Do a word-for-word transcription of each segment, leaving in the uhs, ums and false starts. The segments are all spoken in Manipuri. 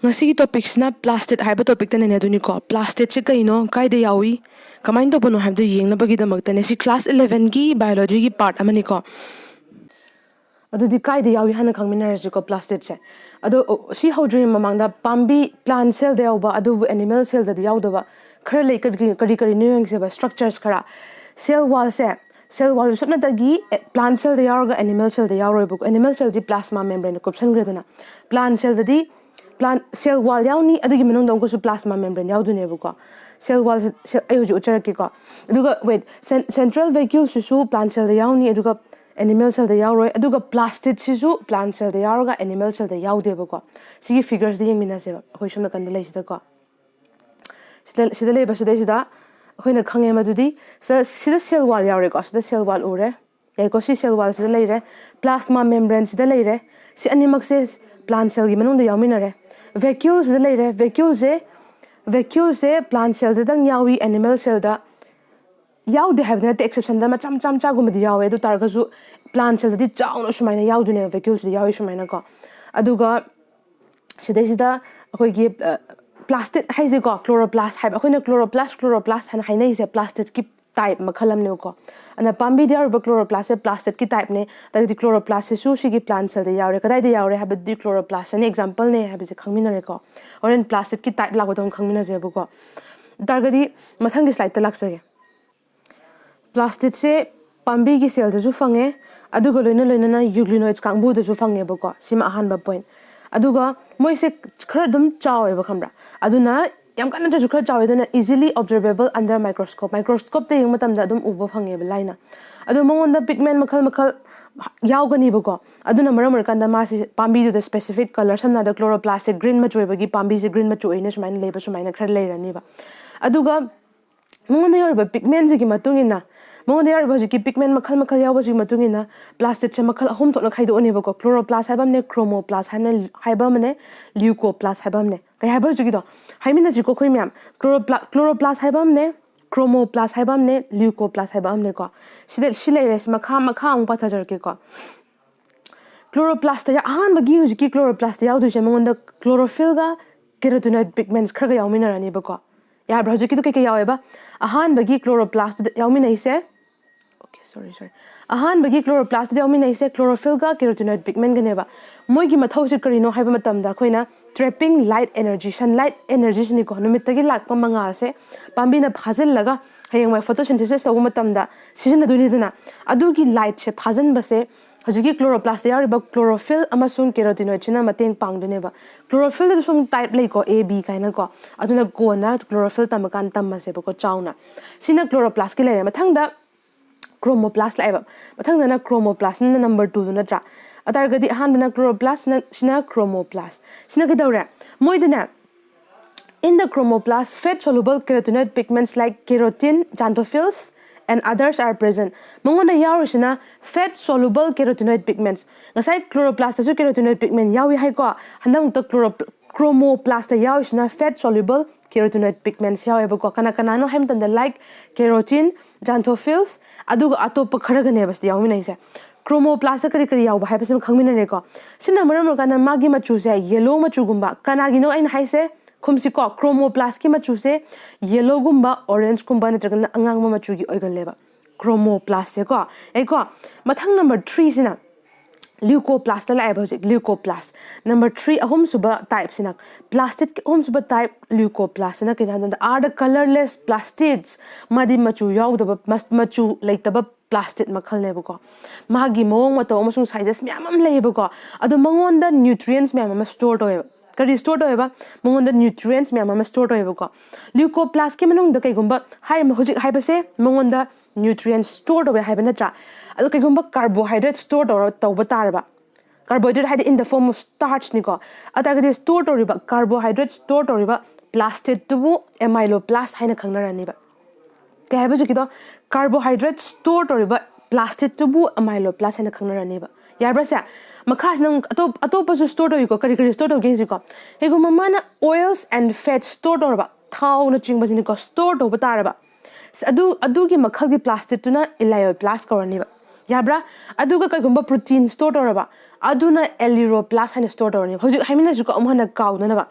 ꯉꯁꯤꯒꯤ ꯇꯣꯄꯤꯛꯁꯤꯅ ꯄ꯭ꯂꯥꯁꯇꯤꯠ ꯍꯥꯏꯕ ꯇꯣꯄꯤꯛꯇꯅꯅꯦ꯫ ꯑꯗꯨꯅꯤꯀꯣ, ꯄ꯭ꯂꯥꯁꯇꯤꯠꯁꯦ ꯀꯩꯅꯣ, ꯀꯥꯏꯗ ꯌꯥꯎꯏ, ꯀꯃꯥꯏꯅ ꯇꯧꯕꯅꯣ ꯍꯥꯏꯕꯗꯨ ꯌꯦꯡꯅꯕꯒꯤꯗꯃꯛꯇꯅꯦ꯫ ꯁꯤ ꯀ꯭ꯂꯥꯁ ꯏꯂꯦꯚꯦꯟꯒꯤ ꯕꯥꯏꯑꯣꯂꯣꯖꯤꯒꯤ ꯄꯥꯔꯠ ꯑꯃꯅꯤꯀꯣ꯫ ꯑꯗꯨꯗꯤ ꯀꯥꯏꯗ ꯌꯥꯎꯏ ꯍꯥꯟꯅ ꯈꯪꯃꯤꯟꯅꯔꯁꯤꯀꯣ, ꯄ꯭ꯂꯥꯁꯇꯤꯠꯁꯦ꯫ ꯑꯗꯣ, ꯑꯣ, ꯁꯤ ꯍꯧꯗ꯭ꯔꯤꯉꯩ ꯃꯃꯥꯡꯗ ꯄꯥꯝꯕꯤ, ꯄ꯭ꯂꯥꯟ ꯁꯦꯜꯗ ꯌꯥꯎꯕ, ꯑꯗꯨꯕꯨ ꯑꯦꯅꯤꯃꯦꯜ ꯁꯦꯜꯗꯗꯤ ꯌꯥꯎꯗꯕ ꯈꯔ ꯂꯩ꯫ ꯀꯔꯤ, ꯀꯔꯤ, ꯀꯔꯤ ꯀꯔꯤꯅꯣ ꯌꯦꯡꯁꯦꯕ, ꯁ꯭ꯇ꯭ꯔꯛꯆꯔꯁ ꯈꯔ꯫ ꯁꯦꯜ ꯋꯥꯜꯁꯦ, ꯁꯦꯜ ꯋꯥꯜꯁꯦ ꯁꯨꯞꯅꯇꯒꯤ, ꯑꯦ, ꯄ꯭ꯂꯥꯟ ꯁꯦꯜꯗ ꯌꯥꯎꯔꯒ ꯑꯦꯅꯤꯃꯦꯜ ꯁꯦꯜꯗ ꯌꯥꯎꯔꯣꯏꯕꯀꯣ꯫ ꯑꯦꯅꯤꯃꯦꯜ ꯁꯦꯜꯗꯤ ꯄ꯭ꯂꯥꯁꯃꯥ ꯃꯦꯝꯕ꯭ꯔꯦꯟꯅ ꯀꯨꯞꯁꯟꯈ꯭ꯔꯦꯗꯅ꯫ ꯄ꯭ꯂꯥꯟ ꯁꯦꯜꯗꯗꯤ, ꯄ꯭ꯂꯥꯟ, ꯁꯦꯜ ꯋꯥꯜ ꯌꯥꯎꯅꯤ, ꯑꯗꯨꯒꯤ ꯃꯅꯨꯡꯗ ꯑꯃꯨꯛꯀꯁꯨ ꯄ꯭ꯂꯥꯁꯃꯥ ꯃꯦꯝꯕ꯭ꯔꯦꯟ ꯌꯥꯎꯗꯣꯏꯅꯦꯕꯀꯣ꯫ ꯁꯦꯜ ꯋꯥꯜꯁꯦ, ꯁꯦ-, ꯑꯩ ꯍꯧꯖꯤꯛ ꯎꯠꯆꯔꯛꯀꯦꯀꯣ꯫ ꯑꯗꯨꯒ, ꯋꯦꯠ, ꯁꯦꯟ-, ꯁꯦꯟꯇ꯭ꯔꯦꯜ ꯚꯦꯀ꯭ꯌꯨꯜꯁꯤꯁꯨ ꯄ꯭ꯂꯥꯟ ꯁꯦꯜꯗ ꯌꯥꯎꯅꯤ, ꯑꯗꯨꯒ ꯑꯦꯅꯤꯃꯦꯜ ꯁꯦꯜꯗ ꯌꯥꯎꯔꯣꯏ꯫ ꯑꯗꯨꯒ ꯄ꯭ꯂꯥꯁꯇꯤꯠꯁꯤꯁꯨ ꯄ꯭ꯂꯥꯟ ꯁꯦꯜꯗ ꯌꯥꯎꯔꯒ ꯑꯦꯅꯤꯃꯦꯜ ꯁꯦꯜꯗ ꯌꯥꯎꯗꯦꯕꯀꯣ꯫ ꯁꯤꯒꯤ ꯐꯤꯒꯔꯁꯤꯗ ꯌꯦꯡꯃꯤꯟꯅꯁꯦꯕ, ꯑꯩꯈꯣꯏ ꯁꯣꯝ ꯅꯥꯀꯟꯗ ꯂꯩꯁꯤꯗꯀꯣ꯫ ꯁꯤꯗ, ꯁꯤꯗ ꯂꯩꯕ, ꯁꯤꯗꯩꯁꯤꯗ ꯑꯩꯈꯣꯏꯅ ꯈꯪꯉꯦ ꯃꯗꯨꯗꯤ, ꯁꯤꯗ, ꯁꯤꯗ ꯁꯦꯜ ꯋꯥꯜ ꯌꯥꯎꯔꯦꯀꯣ, ꯁꯤꯗ ꯁꯦꯜ ꯋꯥꯜ ꯎꯔꯦ, ꯌꯥꯏꯀꯣ꯫ ꯁꯤ ꯁꯦꯜ ꯋꯥꯜꯁꯤꯗ ꯂꯩꯔꯦ, ꯄ꯭ꯂꯥꯁꯃꯥ ꯃꯦꯝꯕ꯭ꯔꯦꯟꯁꯤꯗ ꯂꯩꯔꯦ꯫ ꯁꯤ ꯑꯅꯤꯃꯛꯁꯦ ꯄ꯭ꯂꯥꯟ ꯁꯦꯜꯒꯤ ꯃꯅꯨꯡꯗ ꯌꯥꯎꯃꯤꯟꯅꯔꯦ꯫ ꯚꯦꯀ꯭ꯌꯨꯜꯁꯤꯗ ꯂꯩꯔꯦ, ꯚꯦꯀ꯭ꯌꯨꯜꯁꯦ, ꯚꯦꯀ꯭ꯌꯨꯜꯁꯦ ꯄ꯭ꯂꯥꯟ ꯁꯦꯜꯗꯗꯪ ꯌꯥꯎꯏ, ꯑꯦꯅꯤꯃꯦꯜ ꯁꯦꯜꯗ ꯌꯥꯎꯗꯦ ꯍꯥꯏꯕꯗꯤ ꯅꯠꯇꯦ, ꯑꯦꯛꯁꯦꯞꯁꯟꯗ ꯃꯆꯥ ꯃꯆꯥ ꯃꯆꯥꯒꯨꯝꯕꯗꯤ ꯌꯥꯎꯋꯦ꯫ ꯑꯗꯨ ꯇꯥꯔꯒꯁꯨ ꯄ꯭ꯂꯥꯟ ꯁꯦꯜꯗꯗꯤ ꯆꯥꯎꯅ ꯁꯨꯃꯥꯏꯅ ꯌꯥꯎꯗꯣꯏꯅꯦꯕ, ꯚꯦꯀ꯭ꯌꯨꯜꯁꯤꯗ ꯌꯥꯎꯏ ꯁꯨꯃꯥꯏꯅꯀꯣ꯫ ꯑꯗꯨꯒ ꯁꯤꯗꯩꯁꯤꯗ ꯑꯩꯈꯣꯏꯒꯤ, ꯑ, ꯄ꯭ꯂꯥꯁꯇꯤꯠ ꯍꯥꯏꯁꯦꯀꯣ, ꯀ꯭ꯂꯣꯔꯣꯄ꯭ꯂꯥꯁ ꯍꯥꯏꯕ, ꯑꯩꯈꯣꯏꯅ ꯀ꯭ꯂꯣꯔꯣꯄ꯭ꯂꯥꯁ, ꯀ꯭ꯂꯣꯔꯣꯄ꯭ꯂꯥꯁ ꯍꯥꯏꯅ ꯍꯥꯏꯅꯩꯁꯦ ꯄ꯭ꯂꯥꯁꯇꯤꯠꯀꯤ ꯇꯥꯏꯞ ꯃꯈꯜ ꯑꯃꯅꯦꯕꯀꯣ꯫ ꯑꯗꯨꯅ ꯄꯥꯝꯕꯤꯗ ꯌꯥꯎꯔꯤꯕ ꯀ꯭ꯂꯣꯔꯣꯄ꯭ꯂꯥꯁꯁꯦ ꯄ꯭ꯂꯥꯁꯇꯤꯠꯀꯤ ꯇꯥꯏꯞꯅꯦ꯫ ꯑꯗꯨꯗꯤ ꯀ꯭ꯂꯣꯔꯣꯄ꯭ꯂꯥꯁꯁꯤꯁꯨ ꯁꯤꯒꯤ ꯄ꯭ꯂꯥꯟ ꯁꯦꯜꯗ ꯌꯥꯎꯔꯦ꯫ ꯀꯗꯥꯏꯗ ꯌꯥꯎꯔꯦ ꯍꯥꯏꯕꯗꯤ ꯀ꯭ꯂꯣꯔꯣꯄ꯭ꯂꯥꯁꯁꯤꯅ ꯑꯦꯛꯖꯥꯝꯄꯜꯅꯦ ꯍꯥꯏꯕꯁꯦ ꯈꯪꯃꯤꯟꯅꯔꯦꯀꯣ꯫ ꯍꯣꯔꯦꯟ ꯄ꯭ꯂꯥꯁꯇꯤꯠꯀꯤ ꯇꯥꯏꯞ ꯂꯥꯛꯄꯗ ꯑꯃꯨꯛ ꯈꯪꯃꯤꯟꯅꯁꯦꯕꯀꯣ꯫ ꯑꯗꯨ ꯇꯥꯔꯒꯗꯤ ꯃꯊꯪꯒꯤ ꯁ꯭ꯂꯥꯏꯗꯇ ꯂꯥꯛꯆꯒꯦ꯫ ꯄ꯭ꯂꯥꯁꯇꯤꯠꯁꯦ ꯄꯥꯝꯕꯤꯒꯤ ꯁꯦꯜꯗꯁꯨ ꯐꯪꯉꯦ, ꯑꯗꯨꯒ ꯂꯣꯏꯅ ꯂꯣꯏꯅꯅ ꯌꯨꯒ꯭ꯂꯤꯅꯣꯏꯗꯁ ꯀꯥꯡꯕꯨꯗꯁꯨ ꯐꯪꯉꯦꯕꯀꯣ꯫ ꯁꯤꯃ ꯑꯍꯥꯟꯕ ꯄꯣꯏꯟꯠ꯫ ꯑꯗꯨꯒ ꯃꯣꯏꯁꯦ ꯈꯔ ꯑꯗꯨꯝ ꯆꯥꯎꯋꯦꯕ, ꯈꯪꯕ꯭ꯔꯥ? ꯑꯗꯨꯅ ꯌꯥꯝ ꯀꯟꯅ ꯅꯠꯇ꯭ꯔꯁꯨ ꯈꯔ ꯆꯥꯎꯋꯦ, ꯑꯗꯨꯅ easily observable under microscope, ꯃꯥꯏꯀ꯭ꯔꯣꯁ꯭ꯀꯣꯞꯇ ꯌꯦꯡꯕ ꯃꯇꯝꯗ ꯑꯗꯨꯝ ꯎꯕ ꯐꯪꯉꯦꯕ ꯂꯥꯏꯅ꯫ ꯑꯗꯣ ꯃꯉꯣꯟꯗ ꯄꯤꯒꯃꯦꯟꯠ ꯃꯈꯜ ꯃꯈꯜ ꯌꯥꯎꯒꯅꯤꯕꯀꯣ꯫ ꯑꯗꯨꯅ ꯃꯔꯝ ꯑꯣꯏꯔꯀꯥꯟꯗ ꯃꯥꯁꯤ ꯄꯥꯝꯕꯤꯗꯨꯗ ꯁ꯭ꯄꯦꯁꯤꯐꯤꯛ ꯀꯂꯔ, ꯁꯝꯅ ꯍꯥꯏꯔꯕꯗ ꯀ꯭ꯂꯣꯔꯣꯄ꯭ꯂꯥꯁꯁꯦ ꯒ꯭ꯔꯤꯟ ꯃꯆꯨ ꯑꯣꯏꯕꯒꯤ ꯄꯥꯝꯕꯤꯁꯦ ꯒ꯭ꯔꯤꯟ ꯃꯆꯨ ꯑꯣꯏꯅ ꯁꯨꯃꯥꯏꯅ ꯂꯩꯕ, ꯁꯨꯃꯥꯏꯅ ꯈꯔ ꯂꯩꯔꯅꯤꯕ꯫ ꯑꯗꯨꯒ ꯃꯉꯣꯟꯗ ꯌꯥꯎꯔꯤꯕ ꯄꯤꯒꯃꯦꯟꯠꯁꯤꯒꯤ ꯃꯇꯨꯡ ꯏꯟꯅ, ꯃꯉꯣꯟꯗ ꯌꯥꯎꯔꯤꯕ ꯍꯧꯖꯤꯛꯀꯤ ꯄꯤꯒꯃꯦꯟꯠ ꯃꯈꯜ ꯃꯈꯜ ꯌꯥꯎꯕꯁꯤꯒꯤ ꯃꯇꯨꯡ ꯏꯟꯅ ꯄ꯭ꯂꯥꯁꯇꯤꯠꯁꯦ ꯃꯈꯜ ꯑꯍꯨꯝ ꯊꯣꯛꯅ ꯈꯥꯏꯗꯣꯛꯑꯅꯦꯕꯀꯣ꯫ ꯀ꯭ꯂꯣꯔꯣꯄ꯭ꯂꯥꯁ ꯍꯥꯏꯕ ꯑꯃꯅꯦ, ꯀ꯭ꯔꯣꯃꯣꯄ꯭ꯂꯥꯁ ꯍꯥꯏꯕꯅ, ꯍꯥꯏꯕ ꯑꯃꯅꯦ, ꯂ꯭ꯌꯨꯀꯣꯄ꯭ꯂꯥꯁ ꯍꯥꯏꯕ ꯑꯃꯅꯦ꯫ ꯀꯩ ꯍꯥꯏꯕ ꯍꯧꯖꯤꯛꯀꯤꯗꯣ? ꯍꯥꯏꯃꯤꯟꯅꯁꯤꯀꯣ ꯑꯩꯈꯣꯏ ꯃꯌꯥꯝ꯫ ꯀ꯭ꯂꯣꯔꯣꯄ꯭ꯂꯥ-, ꯀ꯭ꯂꯣꯔꯣꯄ꯭ꯂꯥꯁ ꯍꯥꯏꯕ ꯑꯃꯅꯦ, ꯀ꯭ꯔꯣꯃꯣꯄ꯭ꯂꯥꯁ ꯍꯥꯏꯕ ꯑꯃꯅꯦ, ꯂ꯭ꯌꯨꯀꯣꯄ꯭ꯂꯥꯁ ꯍꯥꯏꯕ ꯑꯃꯅꯦꯀꯣ꯫ ꯁꯤꯗ, ꯁꯤ ꯂꯩꯔꯦ, ꯁꯤ ꯃꯈꯥ, ꯃꯈꯥ ꯑꯃꯨꯛ ꯄꯥꯊꯖꯔꯛꯀꯦꯀꯣ꯫ Chloroplastꯇ ꯑꯍꯥꯟꯕꯒꯤ ꯍꯧꯖꯤꯛꯀꯤ chloroplastꯇ ꯌꯥꯎꯗꯣꯏꯁꯦ ꯃꯉꯣꯟꯗ chlorophylꯒ carotenoid pigments ꯈꯔꯒ ꯌꯥꯎꯃꯤꯟꯅꯔꯅꯤꯕꯀꯣ꯫ ꯌꯥꯕ꯭ꯔꯥ? ꯍꯧꯖꯤꯛꯀꯤꯗꯣ ꯀꯩꯀꯩ ꯌꯥꯎꯋꯦꯕ? ꯑꯍꯥꯟꯕꯒꯤ chloroplastꯇ ꯌꯥꯎꯃꯤꯟꯅꯩꯁꯦ, okay, sorry, sorry, ꯑꯍꯥꯟꯕꯒꯤ chloroplastꯇ ꯌꯥꯎꯃꯤꯟꯅꯩꯁꯦ chlorophyllꯒ carotenoid pigmentꯒꯅꯦꯕ꯫ ꯃꯣꯏꯒꯤ ꯃꯊꯧꯁꯦ ꯀꯔꯤꯅꯣ ꯍꯥꯏꯕ ꯃꯇꯝꯗ ꯑꯩꯈꯣꯏꯅ trapping light energy, sunlight energyꯁꯤꯅꯤꯀꯣ, ꯅꯨꯃꯤꯠꯇꯒꯤ ꯂꯥꯛꯄ ꯃꯉꯥꯜꯁꯦ ꯄꯥꯝꯕꯤꯅ ꯐꯥꯖꯤꯜꯂꯒ ꯍꯌꯦꯡꯋꯥꯏ photosynthesis ꯇꯧꯕ ꯃꯇꯝꯗ ꯁꯤꯖꯤꯟꯅꯗꯣꯏꯅꯤꯗꯅ, ꯑꯗꯨꯒꯤ lightꯁꯦ ꯐꯥꯖꯤꯟꯕꯁꯦ ꯍꯧꯖꯤꯛꯀꯤ chloroplastꯇ ꯌꯥꯎꯔꯤꯕ chlorophyll ꯑꯃꯁꯨꯡ carotenoidꯁꯤꯅ ꯃꯇꯦꯡ ꯄꯥꯡꯗꯣꯏꯅꯦꯕ꯫ Chlorophylꯗꯁꯨ ꯁꯨꯝ type ꯂꯩꯀꯣ, A, B ꯀꯥꯏꯅꯀꯣ꯫ ꯑꯗꯨꯅ ꯀꯣꯟꯅ chlorophyll ꯇꯝꯃꯀꯥꯟꯗ ꯇꯝꯃꯁꯦꯕꯀꯣ ꯆꯥꯎꯅ꯫ ꯁꯤꯅ chloroplastꯀꯤ ꯂꯩꯔꯦ꯫ ꯃꯊꯪꯗ chromoplast ꯂꯥꯛꯑꯦꯕ꯫ ꯃꯊꯪꯗꯅ chromoplastꯅ number twoꯗꯨ ꯅꯠꯇ꯭ꯔꯥ? ꯑꯗꯨ ꯇꯥꯔꯒꯗꯤ ꯑꯍꯥꯟꯕꯅ chloroplastꯅ, ꯁꯤꯅ chromoplast꯫ ꯁꯤꯅ ꯀꯩꯗꯧꯔꯦ? ꯃꯣꯏꯗꯅꯦ, in the chromoplast, fat soluble carotenoid pigments like keratin, xanthophylls and others are present. ꯃꯉꯣꯟꯗ ꯌꯥꯎꯔꯤꯁꯤꯅ fat soluble carotenoid pigments꯫ ꯉꯁꯥꯏ chloroplastꯇꯁꯨ carotenoid pigment ꯌꯥꯎꯏ ꯍꯥꯏꯀꯣ꯫ ꯍꯟꯗꯛꯃꯨꯛꯇ chloro-, chromoplastꯇ ꯌꯥꯎꯔꯤꯁꯤꯅ fat soluble carotenoid pigments ꯌꯥꯎꯋꯦꯕꯀꯣ꯫ ꯀꯅꯥ ꯀꯅꯥꯅꯣ ꯍꯥꯏ ꯃꯇꯝꯗ, like keratin, xanthophylls, ꯑꯗꯨꯒ ꯑꯇꯣꯞꯄ ꯈꯔꯒꯅꯦꯕ ꯁꯤꯗ ꯌꯥꯎꯃꯤꯟꯅꯩꯁꯦ꯫ Chromoplastꯇ ꯀꯔꯤ ꯀꯔꯤ ꯌꯥꯎꯕ ꯍꯥꯏꯕꯁꯤꯃ ꯈꯪꯃꯤꯟꯅꯔꯦꯀꯣ꯫ ꯁꯤꯅ ꯃꯔꯝ ꯑꯣꯏꯔꯀꯥꯟꯗ ꯃꯥꯒꯤ ꯃꯆꯨꯁꯦ yellow ꯃꯆꯨꯒꯨꯝꯕ, ꯀꯅꯥꯒꯤꯅꯣ ꯑꯩꯅ ꯍꯥꯏꯁꯦ? ꯈꯨꯝꯁꯤꯀꯣ, chromoplastꯀꯤ ꯃꯆꯨꯁꯦ yellowꯒꯨꯝꯕ, orangeꯒꯨꯝꯕ ꯅꯠꯇ꯭ꯔꯒꯅ ꯑꯉꯥꯡꯕ ꯃꯆꯨꯒꯤ ꯑꯣꯏꯒꯜꯂꯦꯕ chromoplastꯁꯦꯀꯣ꯫ ꯑꯩꯀꯣ, ꯃꯊꯪ number threeꯁꯤꯅ leucoplastꯇ ꯂꯥꯛꯑꯦꯕ ꯍꯧꯖꯤꯛ, leucoplast꯫ Number three, ꯑꯍꯨꯝꯁꯨꯕ typeꯁꯤꯅ, plastidꯀꯤ ꯑꯍꯨꯝꯁꯨꯕ type leucoplastꯁꯤꯅ ꯀꯩꯅꯣ ꯍꯥꯏꯕ ꯃꯇꯝꯗ are the colorless plastids꯫ ꯃꯥꯗꯤ ꯃꯆꯨ ꯌꯥꯎꯗꯕ, ꯃꯆꯨ ꯂꯩꯇꯕ plastid ꯃꯈꯜꯅꯦꯕꯀꯣ꯫ ꯃꯥꯒꯤ ꯃꯑꯣꯡ ꯃꯇꯧ ꯑꯃꯁꯨꯡ sizes ꯃꯌꯥꯝ ꯑꯃ ꯂꯩꯌꯦꯕꯀꯣ꯫ ꯑꯗꯣ ꯃꯉꯣꯟꯗ nutrients ꯃꯌꯥꯝ ꯑꯃ store ꯇꯧꯋꯦꯕ꯫ ꯀꯔꯤ store ꯇꯧꯋꯦꯕ? ꯃꯉꯣꯟꯗ nutrients ꯃꯌꯥꯝ ꯑꯃ store ꯇꯧꯋꯦꯕꯀꯣ꯫ Leucoplastꯀꯤ ꯃꯅꯨꯡꯗ ꯀꯩꯒꯨꯝꯕ ꯍꯥꯏꯔꯤꯕ ꯍꯧꯖꯤꯛ ꯍꯥꯏꯕꯁꯦ ꯃꯉꯣꯟꯗ nutrients store ꯇꯧꯋꯦ ꯍꯥꯏꯕ ꯅꯠꯇ꯭ꯔꯥ? ꯑꯗꯣ ꯀꯩꯒꯨꯝꯕ carbohydrate store ꯇꯧꯔ, ꯇꯧꯕ ꯇꯥꯔꯕ, carbohydrate ꯍꯥꯏꯗꯤ in the form of starchꯅꯤꯀꯣ꯫ ꯑꯗꯨ ꯇꯥꯔꯒꯗꯤ store ꯇꯧꯔꯤꯕ, carbohydrate store ꯇꯧꯔꯤꯕ plastidꯇꯨꯕꯨ amyloplast ꯍꯥꯏꯅ ꯈꯪꯅꯔꯅꯤꯕ꯫ ꯀꯩ ꯍꯥꯏꯕ ꯍꯧꯖꯤꯛꯀꯤꯗꯣ? Carbohydrate store ꯇꯧꯔꯤꯕ plastidꯇꯨꯕꯨ amyloplast ꯍꯥꯏꯅ ꯈꯪꯅꯔꯅꯦꯕ꯫ ꯌꯥꯔꯕ꯭ꯔꯥ ꯁꯦ? ꯃꯈꯥꯁꯤꯅ ꯑꯃꯨꯛ ꯑꯇꯣꯞ-, ꯑꯇꯣꯞꯄꯁꯨ store ꯇꯧꯏꯀꯣ꯫ ꯀꯔꯤ ꯀꯔꯤ store ꯇꯧꯒꯦ ꯌꯦꯡꯁꯤꯀꯣ꯫ ꯀꯩꯒꯨꯝꯕ ꯃꯥꯅ oils and fats store ꯇꯧꯔꯕ, ꯊꯥꯎꯅꯆꯤꯡꯕꯁꯤꯅꯤꯀꯣ, store ꯇꯧꯕ ꯇꯥꯔꯕ, ꯑꯗꯨ, ꯑꯗꯨꯒꯤ ꯃꯈꯜꯒꯤ plastidꯇꯨꯅ ꯏꯂꯥꯏꯑꯣ plast ꯀꯧꯔꯅꯤꯕ꯫ ꯌꯥꯕ꯭ꯔꯥ? ꯑꯗꯨꯒ ꯀꯩꯒꯨꯝꯕ protein store ꯇꯧꯔꯕ, ꯑꯗꯨꯅ alluroplast ꯍꯥꯏꯅ store ꯇꯧꯔꯅꯤ꯫ ꯍꯧꯖꯤꯛ ꯍꯥꯏꯃꯤꯟꯅꯁꯤꯀꯣ, ꯑꯃꯨꯛ ꯍꯟꯅ ꯀꯥꯎꯗꯅꯕ꯫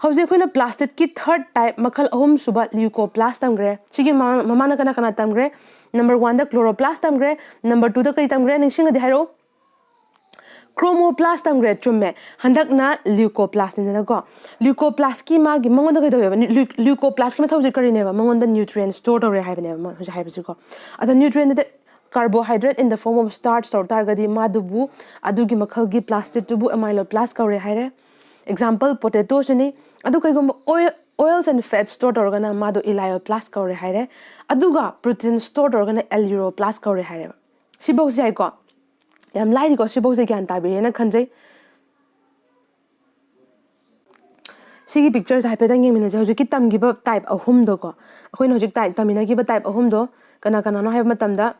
ꯍꯧꯖꯤꯛ ꯑꯩꯈꯣꯏꯅ plastidꯀꯤ third type, ꯃꯈꯜ ꯑꯍꯨꯝ ꯁꯨꯕ leucoplast ꯇꯝꯈ꯭ꯔꯦ꯫ ꯁꯤꯒꯤ ꯃꯃꯥꯡ- ꯃꯃꯥꯡꯗ ꯀꯅꯥ ꯀꯅꯥ ꯇꯝꯈ꯭ꯔꯦ? Number oneꯗ chloroplast ꯇꯝꯈ꯭ꯔꯦ, number twoꯗ ꯀꯔꯤ ꯇꯝꯈ꯭ꯔꯦ? ꯅꯤꯡꯁꯤꯡꯉꯗꯤ ꯍꯥꯏꯔꯛꯑꯣ꯫ Chromoplast ꯇꯝꯈ꯭ꯔꯦ, ꯆꯨꯝꯃꯦ꯫ ꯍꯟꯗꯛꯅ leucoplastꯅꯤꯗꯅꯀꯣ꯫ Leucoplastꯀꯤ ꯃꯥꯒꯤ ꯃꯉꯣꯟꯗ ꯀꯩꯗꯧꯋꯦꯕ? Leu- leucoplastꯀꯤ ꯃꯊꯧꯁꯦ ꯀꯔꯤꯅꯦꯕ? ꯃꯉꯣꯟꯗ nutrient store ꯇꯧꯔꯦ ꯍꯥꯏꯕꯅꯦꯕ ꯃꯣꯏ ꯍꯧꯖꯤꯛ ꯍꯥꯏꯕꯁꯤꯀꯣ꯫ ꯑꯗ nutrient carbohydrate in the form of starch ꯇꯧ ꯇꯥꯔꯒꯗꯤ ꯃꯥꯗꯨꯕꯨ, ꯑꯗꯨꯒꯤ ꯃꯈꯜꯒꯤ plastidꯇꯨꯕꯨ amyloplast ꯀꯧꯔꯦ ꯍꯥꯏꯔꯦ꯫ Example potatoꯁꯤꯅꯤ꯫ ꯑꯗꯨ ꯀꯩꯒꯨꯝꯕ oil, oils and fats store ꯇꯧꯔꯒꯅ ꯃꯥꯗꯣ elayoplast ꯀꯧꯔꯦ ꯍꯥꯏꯔꯦ꯫ ꯑꯗꯨꯒ protein store ꯇꯧꯔꯒꯅ alluroplast ꯀꯧꯔꯦ ꯍꯥꯏꯔꯦꯕ꯫ ꯁꯤꯐꯧꯁꯦ ꯌꯥꯏꯀꯣ? ꯌꯥꯝ ꯂꯥꯏꯔꯤꯀꯣ? ꯁꯤꯐꯧꯁꯦ ꯒ꯭ꯌꯥꯟ ꯇꯥꯕꯤꯔꯦꯅ ꯈꯟꯖꯩ꯫ ꯁꯤꯒꯤ pictureꯁꯦ ꯍꯥꯏꯐꯦꯠꯇꯪ ꯌꯦꯡꯃꯤꯟꯅꯁꯦ꯫ ꯍꯧꯖꯤꯛꯀꯤ ꯇꯝꯈꯤꯕ type ꯑꯍꯨꯝꯗꯣꯀꯣ, ꯑꯩꯈꯣꯏꯅ ꯍꯧꯖꯤꯛ type ꯇꯝꯃꯤꯟꯅꯈꯤꯕ type ꯑꯍꯨꯝꯗꯣ ꯀꯅꯥ ꯀꯅꯥꯅꯣ ꯍꯥꯏꯕ ꯃꯇꯝꯗ,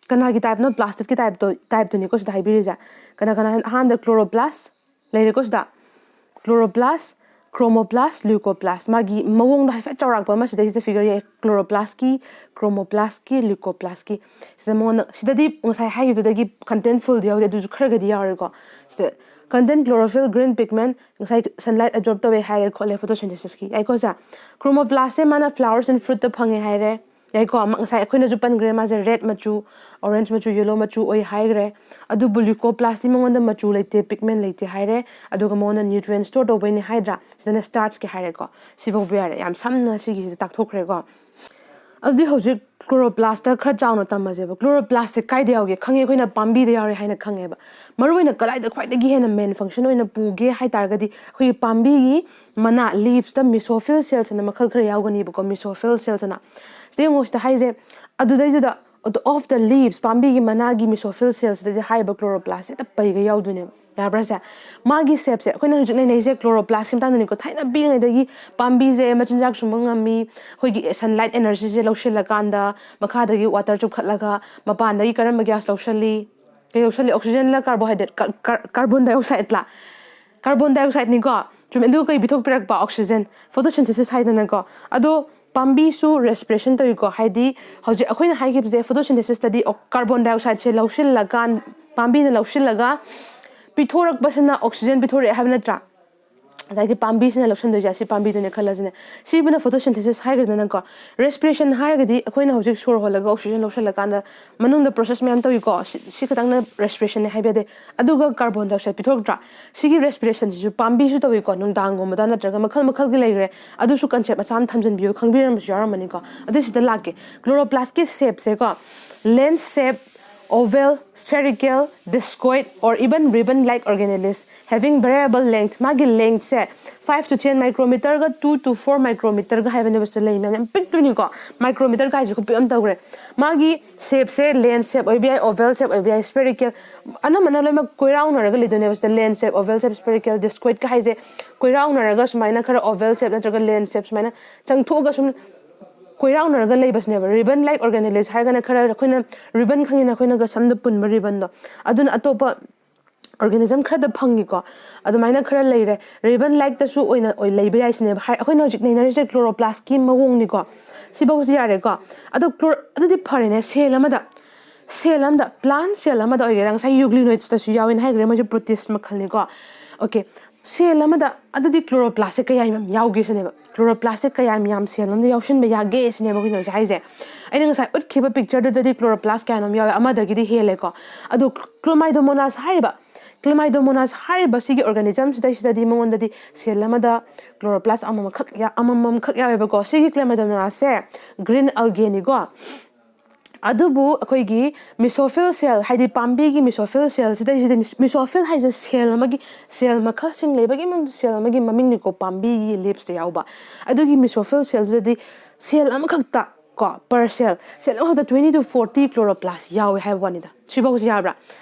ꯀꯅꯥꯒꯤ typeꯅꯣ? Plastidꯀꯤ typeꯇꯣ, typeꯇꯨꯅꯤꯀꯣ ꯁꯤꯗ ꯍꯥꯏꯕꯤꯔꯤꯁꯦ꯫ ꯀꯅꯥ ꯀꯅꯥ? ꯑꯍꯥꯟꯕꯗ chloroplast ꯂꯩꯔꯦꯀꯣ ꯁꯤꯗ, chloroplast, chromoplast, leucoplast꯫ ꯃꯥꯒꯤ ꯃꯑꯣꯡꯗꯣ ꯍꯥꯏꯐꯦꯠ ꯆꯥꯎꯔꯥꯛꯄ ꯑꯃ ꯁꯤꯗꯩꯁꯤꯗ figure ꯌꯥꯏ꯫ Chloroplastꯀꯤ, chromoplastꯀꯤ, leucoplastꯀꯤ꯫ ꯁꯤꯗ ꯃꯉꯣꯟꯗ, ꯁꯤꯗꯗꯤ ꯉꯁꯥꯏ ꯍꯥꯏꯈꯤꯕꯗꯨꯗꯒꯤ content fullꯗꯤ ꯌꯥꯎꯗꯦ, ꯑꯗꯨꯁꯨ ꯈꯔꯒꯗꯤ ꯌꯥꯎꯔꯦꯀꯣ꯫ ꯁꯤꯗ content chlorophyll, green pigment, ꯉꯁꯥꯏ sunlight absorb ꯇꯧꯋꯦ ꯍꯥꯏꯔꯦ ꯈꯣꯠꯂꯦ photosynthesisꯀꯤ, ꯌꯥꯏꯀꯣ ꯁꯦ? Chromoplastꯁꯦ ꯃꯥꯅ flowers and fruitꯇ ꯐꯪꯉꯦ ꯍꯥꯏꯔꯦ, ꯌꯥꯏꯀꯣ? ꯃ- ꯉꯁꯥꯏ ꯑꯩꯈꯣꯏꯅꯁꯨ ꯄꯟꯈ꯭ꯔꯦ, ꯃꯥꯁꯦ red ꯃꯆꯨ, orange ꯃꯆꯨ, yellow ꯃꯆꯨ ꯑꯣꯏ ꯍꯥꯏꯈ꯭ꯔꯦ꯫ ꯑꯗꯨꯕꯨ leucoplastꯇꯤ ꯃꯉꯣꯟꯗ ꯃꯆꯨ ꯂꯩꯇꯦ, pigment ꯂꯩꯇꯦ ꯍꯥꯏꯔꯦ꯫ ꯑꯗꯨꯒ ꯃꯉꯣꯟꯗ nutrient store ꯇꯧꯕꯩꯅꯦ ꯍꯥꯏꯗ꯭ꯔꯥ? ꯁꯤꯗꯅ starchꯀꯤ ꯍꯥꯏꯔꯦꯀꯣ꯫ ꯁꯤꯐꯥꯎꯕ ꯌꯥꯔꯦ, ꯌꯥꯝ ꯁꯝꯅ ꯁꯤꯒꯤꯁꯤꯗ ꯇꯥꯛꯊꯣꯛꯈ꯭ꯔꯦꯀꯣ꯫ ꯑꯗꯨꯗꯤ ꯍꯧꯖꯤꯛ chloroplastꯇ ꯈꯔ ꯆꯥꯎꯅ ꯇꯝꯃꯁꯦꯕ꯫ Chloroplastꯁꯦ ꯀꯥꯏꯗ ꯌꯥꯎꯒꯦ? ꯈꯪꯉꯦ, ꯑꯩꯈꯣꯏꯅ ꯄꯥꯝꯕꯤꯗ ꯌꯥꯎꯔꯦ ꯍꯥꯏꯅ ꯈꯪꯉꯦꯕ꯫ ꯃꯔꯨꯑꯣꯏꯅ ꯀꯗꯥꯏꯗ ꯈ꯭ꯋꯥꯏꯗꯒꯤ ꯍꯦꯟꯅ main function ꯑꯣꯏꯅ ꯄꯨꯒꯦ ꯍꯥꯏ ꯇꯥꯔꯒꯗꯤ, ꯑꯩꯈꯣꯏꯒꯤ ꯄꯥꯝꯕꯤꯒꯤ ꯃꯅꯥ, leavesꯇ mesophyll cells ꯍꯥꯏꯅ ꯃꯈꯜ ꯈꯔ ꯌꯥꯎꯒꯅꯤꯕꯀꯣ, mesophyll cells ꯍꯥꯏꯅ꯫ ꯁꯤꯗ ꯌꯦꯡꯉꯣ, ꯁꯤꯗ ꯍꯥꯏꯁꯦ, ꯑꯗꯨꯗꯩꯗꯨꯗ, of the leaves, ꯄꯥꯝꯕꯤꯒꯤ ꯃꯅꯥꯒꯤ mesophyll cellsꯁꯤꯗ ꯍꯥꯏꯔꯤꯕ chloroplastꯁꯦ ꯍꯦꯛꯇ ꯄꯩꯒ ꯌꯥꯎꯗꯣꯏꯅꯦꯕ꯫ ꯌꯥꯕ꯭ꯔꯥ ꯁꯦ? ꯃꯥꯒꯤ shapeꯁꯦ ꯑꯩꯈꯣꯏꯅ ꯍꯧꯖꯤꯛ ꯅꯩꯅꯩꯁꯦ chloroplastꯀꯤ ꯃꯇꯥꯡꯗꯅꯤꯀꯣ꯫ ꯊꯥꯏꯅ ꯄꯤꯛꯏꯉꯩꯗꯒꯤ ꯄꯥꯝꯕꯤꯁꯦ ꯃꯆꯤꯟꯖꯥꯛ ꯁꯨꯡꯕ ꯉꯝꯃꯤ, ꯑꯩꯈꯣꯏꯒꯤ sunlight energyꯁꯦ ꯂꯧꯁꯤꯜꯂꯀꯥꯟꯗ ꯃꯈꯥꯗꯒꯤ water ꯆꯨꯞꯈꯠꯂꯒ ꯃꯄꯥꯟꯗꯒꯤ ꯀꯔꯝꯕ gas ꯂꯧꯁꯤꯜꯂꯤ? ꯀꯩ ꯂꯧꯁꯤꯜꯂꯤ? Oxygenꯂ, carbohydrate, ꯀ-, ꯀ-, carbon dioxideꯂ? Carbon dioxideꯅꯤꯀꯣ꯫ ꯆꯨꯝꯃꯦ꯫ ꯑꯗꯨꯒ ꯀꯩ ꯄꯤꯊꯣꯛꯄꯤꯔꯛꯄ? Oxygen꯫ Photosynthesis ꯍꯥꯏꯗꯅꯀꯣ꯫ ꯑꯗꯣ ꯄꯥꯝꯕꯤꯁꯨ ꯔꯦꯁꯄꯤꯔꯦꯁꯟ ꯇꯧꯏꯀꯣ, ꯍꯥꯏꯗꯤ ꯍꯧꯖꯤꯛ ꯑꯩꯈꯣꯏꯅ ꯍꯥꯏꯈꯤꯕꯁꯦ ꯐꯣꯇꯣꯁꯤꯟꯊꯦꯁꯤꯁꯇꯗꯤ ꯀꯥꯔꯕꯣꯟ ꯗꯥꯏꯑꯣꯛꯁꯥꯏꯗꯁꯦ ꯂꯧꯁꯤꯜꯂꯀꯥꯟ, ꯄꯥꯝꯕꯤꯅ ꯂꯧꯁꯤꯜꯂꯒ ꯄꯤꯊꯣꯔꯛꯄꯁꯤꯅ ꯑꯣꯛꯁꯤꯖꯦꯟ ꯄꯤꯊꯣꯔꯛꯑꯦ ꯍꯥꯏꯕ ꯅꯠꯇ꯭ꯔꯥ? ꯉꯁꯥꯏꯒꯤ ꯄꯥꯝꯕꯤꯁꯤꯅ ꯂꯧꯁꯤꯟꯗꯣꯏꯁꯦ ꯑꯁꯤ ꯄꯥꯝꯕꯤꯗꯨꯅꯦ ꯈꯜꯂꯁꯤꯅꯦ꯫ ꯁꯤꯕꯨꯅ ꯐꯣꯇꯣꯁꯤꯟꯊꯦꯁꯤꯁ ꯍꯥꯏꯈ꯭ꯔꯦꯗꯅꯀꯣ꯫ ꯔꯦꯁꯄꯤꯔꯦꯁꯟ ꯍꯥꯏꯔꯒꯗꯤ ꯑꯩꯈꯣꯏꯅ ꯍꯧꯖꯤꯛ ꯁꯣꯔ ꯍꯣꯜꯂꯒ ꯑꯣꯛꯁꯤꯖꯦꯟ ꯂꯧꯁꯤꯜꯂꯀꯥꯟꯗ ꯃꯅꯨꯡꯗ ꯄ꯭ꯔꯣꯁꯦꯁ ꯃꯌꯥꯝ ꯇꯧꯏꯀꯣ꯫ ꯁꯤ ꯁꯤ ꯈꯛꯇꯪꯅ ꯔꯦꯁꯄꯤꯔꯦꯁꯟꯅꯦ ꯍꯥꯏꯕ ꯌꯥꯗꯦ꯫ ꯑꯗꯨꯒ ꯀꯥꯔꯕꯣꯟ ꯗꯥꯏꯑꯣꯛꯁꯥꯏꯗ ꯄꯤꯊꯣꯔꯛꯇ꯭ꯔꯥ? ꯁꯤꯒꯤ ꯔꯦꯁꯄꯤꯔꯦꯁꯟꯁꯤꯁꯨ ꯄꯥꯝꯕꯤꯁꯨ ꯇꯧꯏꯀꯣ, ꯅꯨꯡꯗꯥꯡꯒꯨꯝꯕꯗ ꯅꯠꯇ꯭ꯔꯒ ꯃꯈꯜ ꯃꯈꯜꯒꯤ ꯂꯩꯈ꯭ꯔꯦ꯫ ꯑꯗꯨꯁꯨ ꯀꯟꯁꯦꯞ ꯃꯆꯥ ꯑꯃ ꯊꯝꯖꯤꯟꯕꯤꯌꯨ, ꯈꯪꯕꯤꯔꯝꯕꯁꯨ ꯌꯥꯎꯔꯝꯃꯅꯤꯀꯣ꯫ ꯑꯗꯨꯁꯤꯗ ꯂꯥꯛꯀꯦ꯫ ꯀ꯭ꯂꯣꯔꯣꯄ꯭ꯂꯥꯁꯀꯤ ꯁꯦꯞꯁꯦꯀꯣ, lens shape, oval, spherical, discoid or even ribbon like organelles having variable length, ꯃꯥꯒꯤ ꯂꯦꯡꯊꯁꯦ five to ten ꯃꯥꯏꯀ꯭ꯔꯣꯃꯤꯇꯔꯒ two to four ꯃꯥꯏꯀ꯭ꯔꯣꯃꯤꯇꯔꯒ ꯍꯥꯏꯕꯅꯦꯕ꯫ ꯁꯤꯗ ꯂꯩ ꯃꯌꯥꯝ ꯌꯥꯝ ꯄꯤꯛꯇꯣꯏꯅꯤꯀꯣ, ꯃꯥꯏꯀ꯭ꯔꯣꯃꯤꯇꯔ ꯀꯥꯏꯁꯦ ꯈꯨꯄꯤꯛ ꯑꯃ ꯇꯧꯈ꯭ꯔꯦ꯫ ꯃꯥꯒꯤ ꯁꯦꯞꯁꯦ ꯂꯦꯟꯁ ꯁꯦꯞ ꯑꯣꯏꯕ ꯌꯥꯏ, ꯑꯣꯚꯦꯜ ꯁꯦꯞ ꯑꯣꯏꯕ ꯌꯥꯏ, ꯁ꯭ꯄꯦꯔꯤꯀꯦꯜ, ꯑꯅꯝꯕꯅ ꯂꯣꯏꯅꯃꯛ ꯀꯣꯏꯔꯥꯎꯅꯔꯒ ꯂꯩꯗꯣꯏꯅꯦꯕ꯫ ꯁꯤꯗ ꯂꯦꯟꯁ ꯁꯦꯞ, ꯑꯣꯚꯦꯜ ꯁꯦꯞ, ꯁ꯭ꯄꯦꯔꯤꯀꯦꯜ, ꯗꯤꯁꯀꯣꯏꯠꯀ ꯍꯥꯏꯁꯦ ꯀꯣꯏꯔꯥꯎꯅꯔꯒ ꯁꯨꯃꯥꯏꯅ ꯈꯔ ꯑꯣꯚꯦꯜ ꯁꯦꯞ ꯅꯠꯇ꯭ꯔꯒ ꯂꯦꯟꯁ ꯁꯦꯞ ꯁꯨꯃꯥꯏꯅ ꯆꯪꯊꯣꯛꯑꯒ ꯁꯨꯝ ꯀꯣꯏꯔꯥꯎꯅꯔꯒ ꯂꯩꯕꯁꯤꯅꯦꯕ꯫ ꯔꯤꯕꯟ ꯂꯥꯏꯛ ꯑꯣꯔꯒꯥꯅꯦꯂꯤꯁ ꯍꯥꯏꯔꯒꯅ ꯈꯔ ꯑꯩꯈꯣꯏꯅ ꯔꯤꯕꯟ ꯈꯪꯉꯤꯅ, ꯑꯩꯈꯣꯏꯅꯒ ꯁꯝꯗ ꯄꯨꯟꯕ ꯔꯤꯕꯟꯗꯣ, ꯑꯗꯨꯅ ꯑꯇꯣꯞꯄ ꯑꯣꯔꯒꯥꯅꯤꯖꯝ ꯈꯔꯗ ꯐꯪꯉꯤꯀꯣ꯫ ꯑꯗꯨꯃꯥꯏꯅ ꯈꯔ ꯂꯩꯔꯦ꯫ ꯔꯤꯕꯟ ꯂꯥꯏꯛꯇꯁꯨ ꯑꯣꯏꯅ ꯑꯣꯏ ꯂꯩꯕ ꯌꯥꯏ ꯁꯤꯅꯦꯕ꯫ ꯍꯥꯏ, ꯑꯩꯈꯣꯏꯅ ꯍꯧꯖꯤꯛ ꯅꯩꯅꯔꯤꯁꯦ ꯀ꯭ꯂꯣꯔꯣꯄ꯭ꯂꯥꯁꯀꯤ ꯃꯑꯣꯡꯅꯤꯀꯣ꯫ ꯁꯤꯐꯧꯁꯤ ꯌꯥꯔꯦꯀꯣ꯫ ꯑꯗꯣ ꯀ꯭ꯂꯣꯔ ꯑꯗꯨꯗꯤ ꯐꯔꯦꯅꯦ, ꯁꯦꯜ ꯑꯃꯗ ꯁꯦꯜ ꯑꯃꯗ, ꯄ꯭ꯂꯥꯟ ꯁꯦꯜ ꯑꯃꯗ ꯑꯣꯏꯒꯦꯔꯥ, ꯉꯁꯥꯏ ꯌꯨꯒ꯭ꯂꯤꯅꯣꯏꯠꯁꯇꯁꯨ ꯌꯥꯎꯋꯦꯅ ꯍꯥꯏꯈ꯭ꯔꯦ, ꯃꯣꯏꯁꯦ ꯄ꯭ꯔꯣꯇꯤꯁ ꯃꯈꯜꯅꯤꯀꯣ꯫ ꯑꯣꯀꯦ, ꯁꯦꯜ ꯑꯃꯗ ꯑꯗꯨꯗꯤ ꯀ꯭ꯂꯣꯔꯣꯄ꯭ꯂꯥꯁꯁꯦ ꯀꯌꯥꯝ ꯌꯥꯝ ꯌꯥꯎꯒꯦ ꯁꯤꯅꯦꯕ꯫ ꯀ꯭ꯂꯣꯔꯣꯄ꯭ꯂꯥꯁꯁꯦ ꯀꯌꯥꯝ ꯌꯥꯝ ꯁꯦꯜ ꯑꯃꯗ ꯌꯥꯎꯁꯤꯟꯕ ꯌꯥꯒꯦ ꯁꯤꯅꯦꯕ ꯑꯩꯈꯣꯏꯅ ꯍꯧꯖꯤꯛ ꯍꯥꯏꯁꯦ꯫ ꯑꯩꯅ ꯉꯁꯥꯏ ꯎꯠꯈꯤꯕ ꯄꯤꯛꯆꯔꯗꯨꯗꯗꯤ ꯀ꯭ꯂꯣꯔꯣꯄ꯭ꯂꯥꯁ ꯀꯌꯥꯅꯣꯝ ꯌꯥꯎꯋꯦ, ꯑꯃꯗꯒꯤꯗꯤ ꯍꯦꯜꯂꯦꯀꯣ꯫ ꯑꯗꯣ ꯀ꯭ꯂꯣꯃꯥꯏꯗꯣꯃꯣꯅꯥꯁ ꯍꯥꯏꯔꯤꯕ, ꯀ꯭ꯂꯣꯃꯥꯏꯗꯣꯃꯣꯅꯥꯁ ꯍꯥꯏꯔꯤꯕ ꯁꯤꯒꯤ ꯑꯣꯔꯒꯥꯅꯤꯖꯝꯁꯤꯗꯩꯁꯤꯗꯗꯤ ꯃꯉꯣꯟꯗꯗꯤ ꯁꯦꯜ ꯑꯃꯗ ꯀ꯭ꯂꯣꯔꯣꯄ꯭ꯂꯥꯁ ꯑꯃꯃꯝꯈꯛ ꯌꯥ-, ꯑꯃꯃꯝꯈꯛ ꯌꯥꯎꯋꯦꯕꯀꯣ꯫ ꯁꯤꯒꯤ ꯀ꯭ꯂꯣꯃꯥꯏꯗꯣꯃꯣꯅꯥꯁꯁꯦ ꯒ꯭ꯔꯤꯟ ꯑꯜꯒꯦꯅꯤꯀꯣ꯫ ꯑꯗꯨꯕꯨ ꯑꯩꯈꯣꯏꯒꯤ ꯃꯤꯁꯣꯐꯤꯜ ꯁꯦꯜ, ꯍꯥꯏꯗꯤ ꯄꯥꯝꯕꯤꯒꯤ ꯃꯤꯁꯣꯐꯤꯜ ꯁꯦꯜꯁꯤꯗꯩꯁꯤꯗ, ꯃꯤꯁ-, ꯃꯤꯁꯣꯐꯤꯜ ꯍꯥꯏꯁꯦ ꯁꯦꯜ ꯑꯃꯒꯤ, ꯁꯦꯜ ꯃꯈꯜꯁꯤꯡ ꯂꯩꯕꯒꯤ ꯃꯅꯨꯡꯗ ꯁꯦꯜ ꯑꯃꯒꯤ ꯃꯃꯤꯡꯅꯤꯀꯣ, ꯄꯥꯝꯕꯤꯒꯤ ꯂꯤꯞꯁꯇ ꯌꯥꯎꯕ꯫ ꯑꯗꯨꯒꯤ ꯃꯤꯁꯣꯐꯤꯜ ꯁꯦꯜꯗꯨꯗꯗꯤ ꯁꯦꯜ ꯑꯃꯈꯛꯇ ꯀꯣ, ꯄꯔ ꯁꯦꯜ, ꯁꯦꯜ ꯑꯃꯈꯛꯇ twenty to forty ꯀ꯭ꯂꯣꯔꯣꯄ꯭ꯂꯥꯁ ꯌꯥꯎꯋꯦ ꯍꯥꯏꯕ ꯋꯥꯅꯤꯗ꯫ ꯁꯤꯐꯥꯎꯁꯤ ꯌꯥꯕ꯭ꯔꯥ?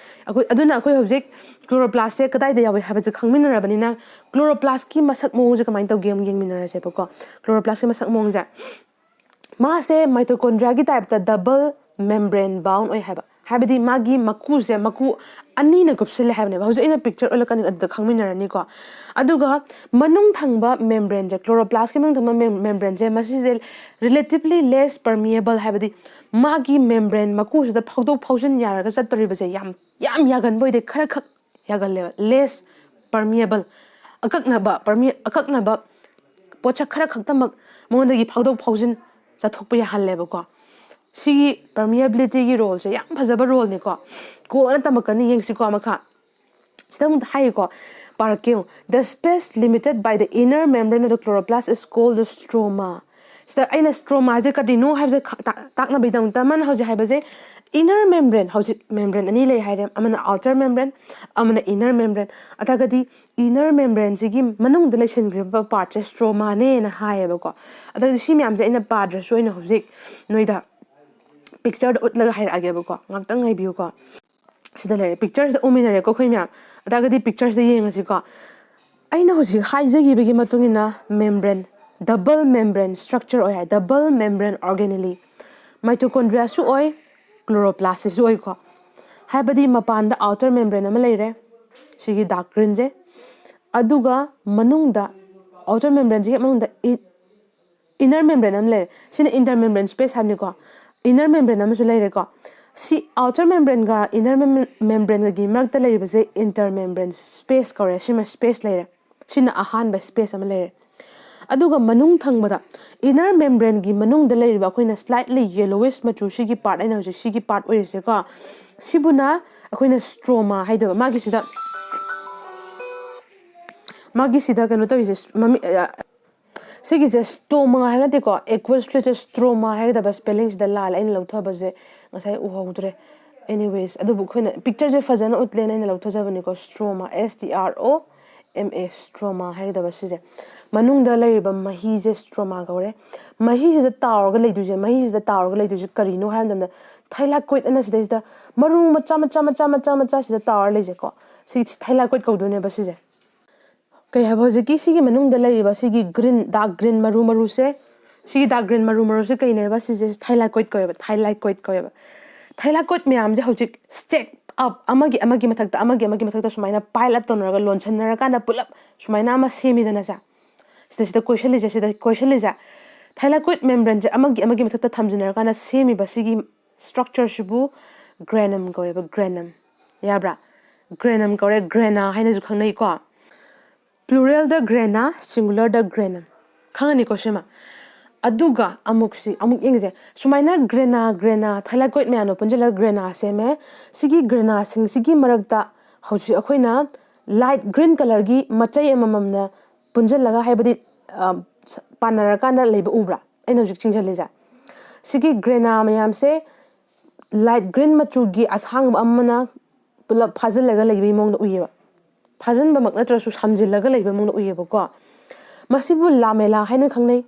ꯑꯩꯈꯣꯏ, ꯑꯗꯨꯅ ꯑꯩꯈꯣꯏ ꯍꯧꯖꯤꯛ ꯀ꯭ꯂꯣꯔꯣꯄ꯭ꯂꯥꯁꯁꯦ ꯀꯗꯥꯏꯗ ꯌꯥꯎꯋꯦ ꯍꯥꯏꯕꯁꯦ ꯈꯪꯃꯤꯟꯅꯔꯕꯅꯤꯅ, ꯀ꯭ꯂꯣꯔꯣꯄ꯭ꯂꯥꯁꯀꯤ ꯃꯁꯛ ꯃꯑꯣꯡꯁꯦ ꯀꯃꯥꯏꯅ ꯇꯧꯒꯦ ꯑꯃꯨꯛ ꯌꯦꯡꯃꯤꯟꯅꯔꯁꯦꯕꯀꯣ꯫ ꯀ꯭ꯂꯣꯔꯣꯄ꯭ꯂꯥꯁꯀꯤ ꯃꯁꯛ ꯃꯑꯣꯡꯁꯦ, ꯃꯥꯁꯦ ꯃꯥꯏꯇꯣꯀꯣꯟꯗ꯭ꯔꯤꯌꯥꯒꯤ ꯇꯥꯏꯞꯇ ꯗꯕꯜ ꯃꯦꯝꯕ꯭ꯔꯦꯟ ꯕꯥꯎꯟ ꯑꯣꯏ ꯍꯥꯏꯕ꯫ ꯍꯥꯏꯕꯗꯤ ꯃꯥꯒꯤ ꯃꯀꯨꯁꯦ, ꯃꯀꯨ, ꯑꯅꯤꯅ ꯀꯨꯞꯁꯤꯜꯂꯦ ꯍꯥꯏꯕꯅꯦꯕ꯫ ꯍꯧꯖꯤꯛ ꯑꯩꯅ ꯄꯤꯛꯆꯔ ꯎꯠꯂꯛꯀꯅꯤ, ꯑꯗꯨꯗ ꯈꯪꯃꯤꯟꯅꯔꯅꯤꯀꯣ꯫ ꯑꯗꯨꯒ ꯃꯅꯨꯡ ꯊꯪꯕ ꯃꯦꯝꯕ꯭ꯔꯦꯟꯁꯦ, ꯀ꯭ꯂꯣꯔꯣꯄ꯭ꯂꯥꯁꯀꯤ ꯃꯅꯨꯡ ꯊꯪꯕ ꯃꯦꯝꯕ꯭ꯔꯦꯟꯁꯦ, ꯃꯁꯤꯁꯦ relatively less permeable, ꯍꯥꯏꯕꯗꯤ ꯃꯥꯒꯤ ꯃꯦꯝꯕ꯭ꯔꯦꯟ ꯃꯀꯨꯁꯤꯗ ꯐꯥꯎꯗꯣꯛ ꯐꯥꯎꯖꯤꯟ ꯌꯥꯔꯒ ꯆꯠꯇꯣꯔꯤꯕꯁꯦ ꯌꯥꯝ ꯌꯥꯝ ꯌꯥꯒꯟꯕ ꯑꯣꯏꯗꯦ, ꯈꯔ ꯈꯛ ꯌꯥꯒꯜꯂꯦꯕ꯫ Less permeable, ꯑꯀꯛꯅꯕ perme ꯑꯀꯛꯅꯕ ꯄꯣꯠꯁꯛ ꯈꯔ ꯈꯛꯇꯃꯛ ꯃꯉꯣꯟꯗꯒꯤ ꯐꯥꯎꯗꯣꯛ ꯐꯥꯎꯖꯤꯟ ꯆꯠꯊꯣꯛꯄ ꯌꯥꯍꯜꯂꯦꯕꯀꯣ꯫ ꯁꯤꯒꯤ ꯄꯔꯃꯤꯌꯦꯕꯤꯂꯤꯇꯤꯒꯤ ꯔꯣꯜꯁꯦ ꯌꯥꯝ ꯐꯖꯕ ꯔꯣꯜꯅꯤꯀꯣ꯫ ꯀꯣꯟꯅ ꯇꯝꯃꯛꯀꯅꯤ, ꯌꯦꯡꯁꯤꯀꯣ ꯃꯈꯥ꯫ ꯁꯤꯗ ꯑꯃꯨꯛ ꯍꯥꯏꯌꯦꯀꯣ, ꯄꯥꯔꯛꯀꯦ ꯌꯦꯡꯉꯨ: "The space limited by the inner membrane of the chloroplast is called the stroma." ꯁꯤꯗ ꯑꯩꯅ ꯁ꯭ꯇ꯭ꯔꯣꯃꯥꯁꯦ ꯀꯔꯤꯅꯣ ꯍꯥꯏꯕꯁꯦ ꯈ- ꯇꯥꯛ- ꯇꯥꯛꯅꯕꯒꯤꯗꯃꯛꯇ ꯃꯥꯅ ꯍꯧꯖꯤꯛ ꯍꯥꯏꯕꯁꯦ, ꯏꯅꯔ ꯃꯦꯝꯕ꯭ꯔꯦꯟ, ꯍꯧꯖꯤꯛ ꯃꯦꯝꯕ꯭ꯔꯦꯟ ꯑꯅꯤ ꯂꯩ ꯍꯥꯏꯔꯦ, ꯑꯃꯅ ꯑꯥꯎꯇꯔ ꯃꯦꯝꯕ꯭ꯔꯦꯟ, ꯑꯃꯅ ꯏꯅꯔ ꯃꯦꯝꯕ꯭ꯔꯦꯟ꯫ ꯑꯗꯨꯒꯗꯤ ꯏꯅꯔ ꯃꯦꯝꯕ꯭ꯔꯦꯟꯁꯤꯒꯤ ꯃꯅꯨꯡꯗ ꯂꯩꯁꯤꯟꯈ꯭ꯔꯤꯕ ꯄꯥꯔꯠꯁꯦ ꯁ꯭ꯇ꯭ꯔꯣꯃꯥꯅꯦꯅ ꯍꯥꯏꯌꯦꯕꯀꯣ꯫ ꯑꯗꯨꯗꯤ ꯁꯤ ꯃꯌꯥꯝꯁꯦ ꯑꯩꯅ ꯄꯥꯗ꯭ꯔꯁꯨ ꯑꯩꯅ ꯍꯧꯖꯤꯛ ꯅꯣꯏꯗ ꯄꯤꯛꯆꯔꯗ ꯎꯠꯂꯒ ꯍꯥꯏꯔꯛꯑꯒꯦꯕꯀꯣ, ꯉꯥꯛꯇꯪ ꯉꯥꯏꯕꯤꯌꯨꯀꯣ꯫ ꯁꯤꯗ ꯂꯩꯔꯦ, ꯄꯤꯛꯆꯔꯁꯤꯗ ꯎꯃꯤꯟꯅꯔꯦꯀꯣ ꯑꯩꯈꯣꯏ ꯃꯌꯥꯝ꯫ ꯑꯗꯨꯒꯗꯤ ꯄꯤꯛꯆꯔꯁꯤꯗ ꯌꯦꯡꯉꯁꯤꯀꯣ꯫ ꯑꯩꯅ ꯍꯧꯖꯤꯛ ꯍꯥꯏꯖꯈꯤꯕꯒꯤ ꯃꯇꯨꯡ ꯏꯟꯅ ꯃꯦꯝꯕ꯭ꯔꯦꯟ, ꯗꯕꯜ ꯃꯦꯝꯕ꯭ꯔꯦꯟ ꯁ꯭ꯇ꯭ꯔꯛꯆꯔ ꯑꯣꯏ ꯍꯥꯏ, ꯗꯕꯜ ꯃꯦꯝꯕ꯭ꯔꯦꯟ ꯑꯣꯔꯒꯦꯅꯦꯂꯤ꯫ ꯃꯥꯏꯇꯣꯀꯣꯟꯗ꯭ꯔꯤꯌꯥꯁꯨ ꯑꯣꯏ, ꯀ꯭ꯂꯣꯔꯣꯄ꯭ꯂꯥꯁꯁꯤꯁꯨ ꯑꯣꯏꯀꯣ꯫ ꯍꯥꯏꯕꯗꯤ ꯃꯄꯥꯟꯗ ꯑꯥꯎꯇꯔ ꯃꯦꯝꯕ꯭ꯔꯦꯟ ꯑꯃ ꯂꯩꯔꯦ, ꯁꯤꯒꯤ ꯗꯥꯔꯛ ꯒ꯭ꯔꯤꯟꯁꯦ, ꯑꯗꯨꯒ ꯃꯅꯨꯡꯗ, ꯑꯥꯎꯇꯔ ꯃꯦꯝꯕ꯭ꯔꯦꯟꯁꯤꯒꯤ ꯃꯅꯨꯡꯗ ꯏ- ꯏꯅꯔ ꯃꯦꯝꯕ꯭ꯔꯦꯟ ꯑꯃ ꯂꯩꯔꯦ꯫ ꯁꯤꯅ ꯏꯟꯇꯔ ꯃꯦꯝꯕ꯭ꯔꯦꯟ ꯁ꯭ꯄꯦꯁ ꯍꯥꯏꯕꯅꯤꯀꯣ꯫ ꯏꯅꯔ ꯃꯦꯝꯕ꯭ꯔꯦꯟ ꯑꯃꯁꯨ ꯂꯩꯔꯦꯀꯣ꯫ ꯁꯤ ꯑꯥꯎꯇꯔ ꯃꯦꯝꯕ꯭ꯔꯦꯟꯒ ꯏꯅꯔ ꯃꯦꯝꯕ꯭ꯔꯦꯟꯒꯒꯤ ꯃꯔꯛꯇ ꯂꯩꯔꯤꯕꯁꯦ ꯏꯟꯇꯔ ꯃꯦꯝꯕ꯭ꯔꯦꯟ ꯁ꯭ꯄꯦꯁ ꯀꯧꯔꯦ꯫ ꯁꯤꯃ ꯁ꯭ꯄꯦꯁ ꯂꯩꯔꯦ꯫ ꯁꯤꯅ ꯑꯍꯥꯟꯕ ꯁ꯭ꯄꯦꯁ ꯑꯃ ꯂꯩꯔꯦ꯫ ꯑꯗꯨꯒ ꯃꯅꯨꯡ ꯊꯪꯕꯗ, ꯏꯅꯔ ꯃꯦꯝꯕ꯭ꯔꯦꯟꯒꯤ ꯃꯅꯨꯡꯗ ꯂꯩꯔꯤꯕ ꯑꯩꯈꯣꯏꯅ ꯁ꯭ꯂꯥꯏꯠꯂꯤ ꯌꯦꯂꯣꯋꯤꯁ ꯃꯆꯨ, ꯁꯤꯒꯤ ꯄꯥꯔꯠ, ꯑꯩꯅ ꯍꯧꯖꯤꯛ ꯁꯤꯒꯤ ꯄꯥꯔꯠ ꯑꯣꯏꯔꯤꯁꯦꯀꯣ, ꯁꯤꯕꯨꯅ ꯑꯩꯈꯣꯏꯅ ꯁ꯭ꯇ꯭ꯔꯣꯃꯥ ꯍꯥꯏꯗꯣꯏꯕ꯫ ꯃꯥꯒꯤꯁꯤꯗ, ꯃꯥꯒꯤꯁꯤꯗ ꯀꯩꯅꯣ ꯇꯧꯔꯤꯁꯦ, ꯃꯃꯤ-, ꯑ, ꯁꯤꯒꯤꯁꯦ ꯁ꯭ꯇꯣꯃꯥ ꯍꯥꯏꯕ ꯅꯠꯇꯦꯀꯣ, ꯑꯦꯀ꯭ꯋꯁ ꯐ꯭ꯂꯨꯏꯗꯁꯦ ꯁ꯭ꯇ꯭ꯔꯣꯃꯥ ꯍꯥꯏꯒꯗꯕ ꯁ꯭ꯄꯦꯂꯤꯡꯁꯤꯗ ꯂꯥꯜꯂꯦ, ꯑꯩꯅ ꯂꯧꯊꯕꯁꯦ ꯉꯁꯥꯏ ꯎꯍꯧꯗ꯭ꯔꯦ꯫ ꯑꯦꯅꯤꯋꯦꯁ, ꯑꯗꯨꯕꯨ ꯑꯩꯈꯣꯏꯅ ꯄꯤꯛꯆꯔꯁꯦ ꯐꯖꯅ ꯎꯠꯂꯦꯅ ꯑꯩꯅ ꯂꯧꯊꯖꯕꯅꯤꯀꯣ꯫ ꯁ꯭ꯇ꯭ꯔꯣꯃꯥ, S T R O M A, ꯁ꯭ꯇ꯭ꯔꯣꯃꯥ ꯍꯥꯏꯒꯗꯕ ꯁꯤꯁꯦ꯫ ꯃꯅꯨꯡꯗ ꯂꯩꯔꯤꯕ ꯃꯍꯤꯁꯦ ꯁ꯭ꯇ꯭ꯔꯣꯃꯥ ꯀꯧꯔꯦ꯫ ꯃꯍꯤꯁꯤꯗ ꯇꯥꯎꯔꯒ ꯂꯩꯗꯣꯏꯁꯦ, ꯃꯍꯤꯁꯤꯗ ꯇꯥꯎꯔꯒ ꯂꯩꯗꯣꯏꯁꯦ ꯀꯔꯤꯅꯣ ꯍꯥꯏꯕ ꯃꯇꯝꯗ, ꯊꯥꯏꯂꯥꯀꯣꯏꯗ ꯑꯅ ꯁꯤꯗꯩꯁꯤꯗ ꯃꯔꯨ ꯃꯆꯥ ꯃꯆꯥ ꯃꯆꯥ ꯃꯆꯥ ꯃꯆꯥ ꯁꯤꯗ ꯇꯥꯎꯔ ꯂꯩꯁꯦꯀꯣ꯫ ꯁꯤ ꯊꯥꯏꯂꯥꯀꯣꯏꯗ ꯀꯧꯗꯣꯏꯅꯦꯕ ꯁꯤꯁꯦ꯫ ꯀꯩ ꯍꯥꯏꯕ, ꯍꯧꯖꯤꯛꯀꯤ ꯁꯤꯒꯤ ꯃꯅꯨꯡꯗ ꯂꯩꯔꯤꯕ ꯁꯤꯒꯤ ꯒ꯭ꯔꯤꯟ, ꯗꯥꯔꯛ ꯒ꯭ꯔꯤꯟ ꯃꯔꯨ ꯃꯔꯨꯁꯦ, ꯁꯤꯒꯤ ꯗꯥꯔꯛ ꯒ꯭ꯔꯤꯟ ꯃꯔꯨ ꯃꯔꯨꯁꯦ ꯀꯩꯅꯦꯕ? ꯁꯤꯁꯦ ꯊꯥꯏꯂꯥꯀꯣꯏꯗ ꯀꯧꯋꯦꯕ, ꯊꯥꯏꯂꯥꯀꯣꯏꯗ ꯀꯧꯋꯦꯕ꯫ ꯊꯥꯏꯂꯥꯀꯣꯏꯗ ꯃꯌꯥꯝꯁꯦ ꯍꯧꯖꯤꯛ ꯁ꯭ꯇꯦꯛ ꯑꯞ ꯑꯃꯒꯤ ꯑꯃꯒꯤ ꯃꯊꯛꯇ ꯑꯃꯒꯤ ꯑꯃꯒꯤ ꯃꯊꯛꯇ ꯁꯨꯃꯥꯏꯅ ꯄꯥꯏꯜ ꯑꯞ ꯇꯧꯅꯔꯒ ꯂꯣꯟꯁꯟꯅꯔꯀꯥꯟꯗ ꯄꯨꯂꯞ ꯁꯨꯃꯥꯏꯅ ꯑꯃ ꯁꯦꯝꯃꯤꯗꯅꯁꯦ꯫ ꯁꯤꯗ ꯁꯤꯗ ꯀꯣꯏꯁꯜꯂꯤꯁꯦ ꯁꯤꯗ ꯀꯣꯏꯁꯜꯂꯤꯁꯦ ꯊꯥꯏꯂꯥꯀꯣꯏꯗ ꯃꯦꯝꯕ꯭ꯔꯦꯟꯁꯦ ꯑꯃꯒꯤ ꯑꯃꯒꯤ ꯃꯊꯛꯇ ꯊꯝꯖꯤꯟꯅꯔꯀꯥꯟꯗ ꯁꯦꯝꯃꯤꯕ ꯁꯤꯒꯤ ꯁ꯭ꯇ꯭ꯔꯛꯆꯔꯁꯤꯕꯨ ꯒ꯭ꯔꯦꯅꯝ ꯀꯧꯋꯦꯕ꯫ ꯒ꯭ꯔꯦꯅꯝ ꯌꯥꯕ꯭ꯔꯥ? ꯒ꯭ꯔꯦꯅꯝ ꯀꯧꯔꯦ, ꯒ꯭ꯔꯦꯅꯥ ꯍꯥꯏꯅꯁꯨ ꯈꯪꯅꯩꯀꯣ꯫ ꯄ꯭ꯂꯨꯔꯦꯜꯗ ꯒ꯭ꯔꯦꯅꯥ, ꯁꯤꯡꯒꯨꯂꯔꯗ ꯒ꯭ꯔꯦꯅꯝ꯫ ꯈꯪꯉꯅꯤꯀꯣ ꯁꯤꯃ꯫ ꯑꯗꯨꯒ ꯑꯃꯨꯛꯁꯤ ꯑꯃꯨꯛ ꯌꯦꯡꯁꯦ꯫ ꯁꯨꯃꯥꯏꯅ ꯒ꯭ꯔꯦꯅꯥ ꯒ꯭ꯔꯦꯅꯥ ꯊꯥꯏꯂꯥꯀꯣꯏꯗ ꯃꯌꯥꯝꯅ ꯄꯨꯟꯁꯤꯜꯂꯒ ꯒ꯭ꯔꯦꯅꯥ ꯁꯦꯝꯃꯦ꯫ ꯁꯤꯒꯤ ꯒ꯭ꯔꯦꯅꯥꯁꯤꯡꯁꯤꯒꯤ ꯃꯔꯛꯇ ꯍꯧꯖꯤꯛ ꯑꯩꯈꯣꯏꯅ ꯂꯥꯏꯠ ꯒ꯭ꯔꯤꯟ ꯀꯂꯔꯒꯤ ꯃꯆꯩ ꯑꯃꯃꯝꯅ ꯄꯨꯟꯁꯤꯜꯂꯒ, ꯍꯥꯏꯕꯗꯤ ꯄꯥꯟꯅꯔꯀꯥꯟꯗ ꯂꯩꯕ ꯎꯕ꯭ꯔꯥ? ꯑꯩꯅ ꯍꯧꯖꯤꯛ ꯆꯤꯡꯁꯤꯜꯂꯤꯁꯦ꯫ ꯁꯤꯒꯤ ꯒ꯭ꯔꯦꯅꯥ ꯃꯌꯥꯝꯁꯦ ꯂꯥꯏꯠ ꯒ꯭ꯔꯤꯟ ꯃꯆꯨꯒꯤ ꯑꯁꯥꯡꯕ ꯑꯃꯅ ꯄꯨꯂꯞ ꯐꯥꯖꯤꯜꯂꯒ ꯂꯩꯕꯒꯤ ꯃꯑꯣꯡꯗ ꯎꯏꯌꯦꯕ꯫ ꯐꯥꯖꯤꯟꯕꯃꯛ ꯅꯠꯇ꯭ꯔꯁꯨ ꯁꯝꯖꯤꯜꯂꯒ ꯂꯩꯕ ꯃꯑꯣꯡꯗ ꯎꯏꯌꯦꯕꯀꯣ꯫ ꯃꯁꯤꯕꯨ ꯂꯥꯃꯦꯂꯥ ꯍꯥꯏꯅ ꯈꯪꯅꯩ,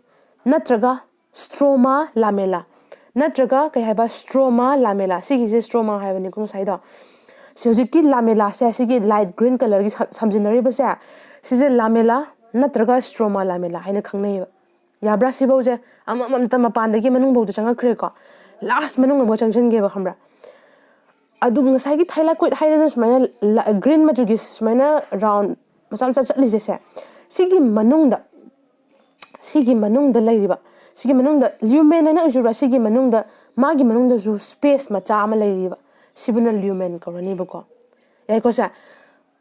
ꯅꯠꯇ꯭ꯔꯒ ꯁ꯭ꯇ꯭ꯔꯣꯃꯥ ꯂꯥꯃꯦꯂꯥ, ꯅꯠꯇ꯭ꯔꯒ ꯀꯩ ꯍꯥꯏꯕ, ꯁ꯭ꯇ꯭ꯔꯣꯃꯥ ꯂꯥꯃꯦꯂꯥ꯫ ꯁꯤꯒꯤꯁꯦ ꯁ꯭ꯇ꯭ꯔꯣꯃꯥ ꯍꯥꯏꯕꯅꯤꯀꯣ ꯉꯁꯥꯏꯗꯣ꯫ ꯁꯤ ꯍꯧꯖꯤꯛꯀꯤ ꯂꯥꯃꯦꯂꯥꯁꯦ, ꯁꯤꯒꯤ ꯂꯥꯏꯠ ꯒ꯭ꯔꯤꯟ ꯀꯂꯔꯒꯤ ꯁꯝ- ꯁꯝꯖꯤꯟꯅꯔꯤꯕꯁꯦ, ꯁꯤꯁꯦ ꯂꯥꯃꯦꯂꯥ ꯅꯠꯇ꯭ꯔꯒ ꯁ꯭ꯇ꯭ꯔꯣꯃꯥ ꯂꯥꯃꯦꯂꯥ ꯍꯥꯏꯅ ꯈꯪꯅꯩꯌꯦꯕ꯫ ꯌꯥꯕ꯭ꯔꯥ ꯁꯤꯐꯧꯁꯦ? ꯑꯃꯃꯝꯇ ꯃꯄꯥꯟꯗꯒꯤ ꯃꯅꯨꯡꯐꯥꯎꯗ ꯆꯪꯉꯛꯈ꯭ꯔꯦꯀꯣ꯫ ꯂꯥꯁ ꯃꯅꯨꯡ ꯑꯃꯨꯛ ꯆꯪꯁꯤꯟꯒꯦꯕ, ꯈꯪꯕ꯭ꯔꯥ? ꯑꯗꯨ ꯉꯁꯥꯏꯒꯤ ꯊꯥꯏꯂꯥꯀꯣꯏꯗ ꯍꯥꯏꯗꯅ ꯁꯨꯃꯥꯏꯅ ꯒ꯭ꯔꯤꯟ ꯃꯆꯨꯒꯤ ꯁꯨꯃꯥꯏꯅ ꯔꯥꯎꯟ ꯃꯆꯥ ꯃꯆꯥ ꯆꯠꯂꯤꯁꯦ, ꯁꯦ, ꯁꯤꯒꯤ ꯃꯅꯨꯡꯗ, ꯁꯤꯒꯤ ꯃꯅꯨꯡꯗ ꯂꯩꯔꯤꯕ, ꯁꯤꯒꯤ ꯃꯅꯨꯡꯗ ꯂ꯭ꯌꯨꯃꯦꯟ ꯍꯥꯏꯅ ꯎꯖꯨꯕ꯭ꯔꯥ? ꯁꯤꯒꯤ ꯃꯅꯨꯡꯗ, ꯃꯥꯒꯤ ꯃꯅꯨꯡꯗꯁꯨ ꯁ꯭ꯄꯦꯁ ꯃꯆꯥ ꯑꯃ ꯂꯩꯔꯤꯕ, ꯁꯤꯕꯨꯅ ꯂ꯭ꯌꯨꯃꯦꯟ ꯀꯧꯔꯅꯤꯕꯀꯣ꯫ ꯌꯥꯏꯀꯣ ꯁꯦ?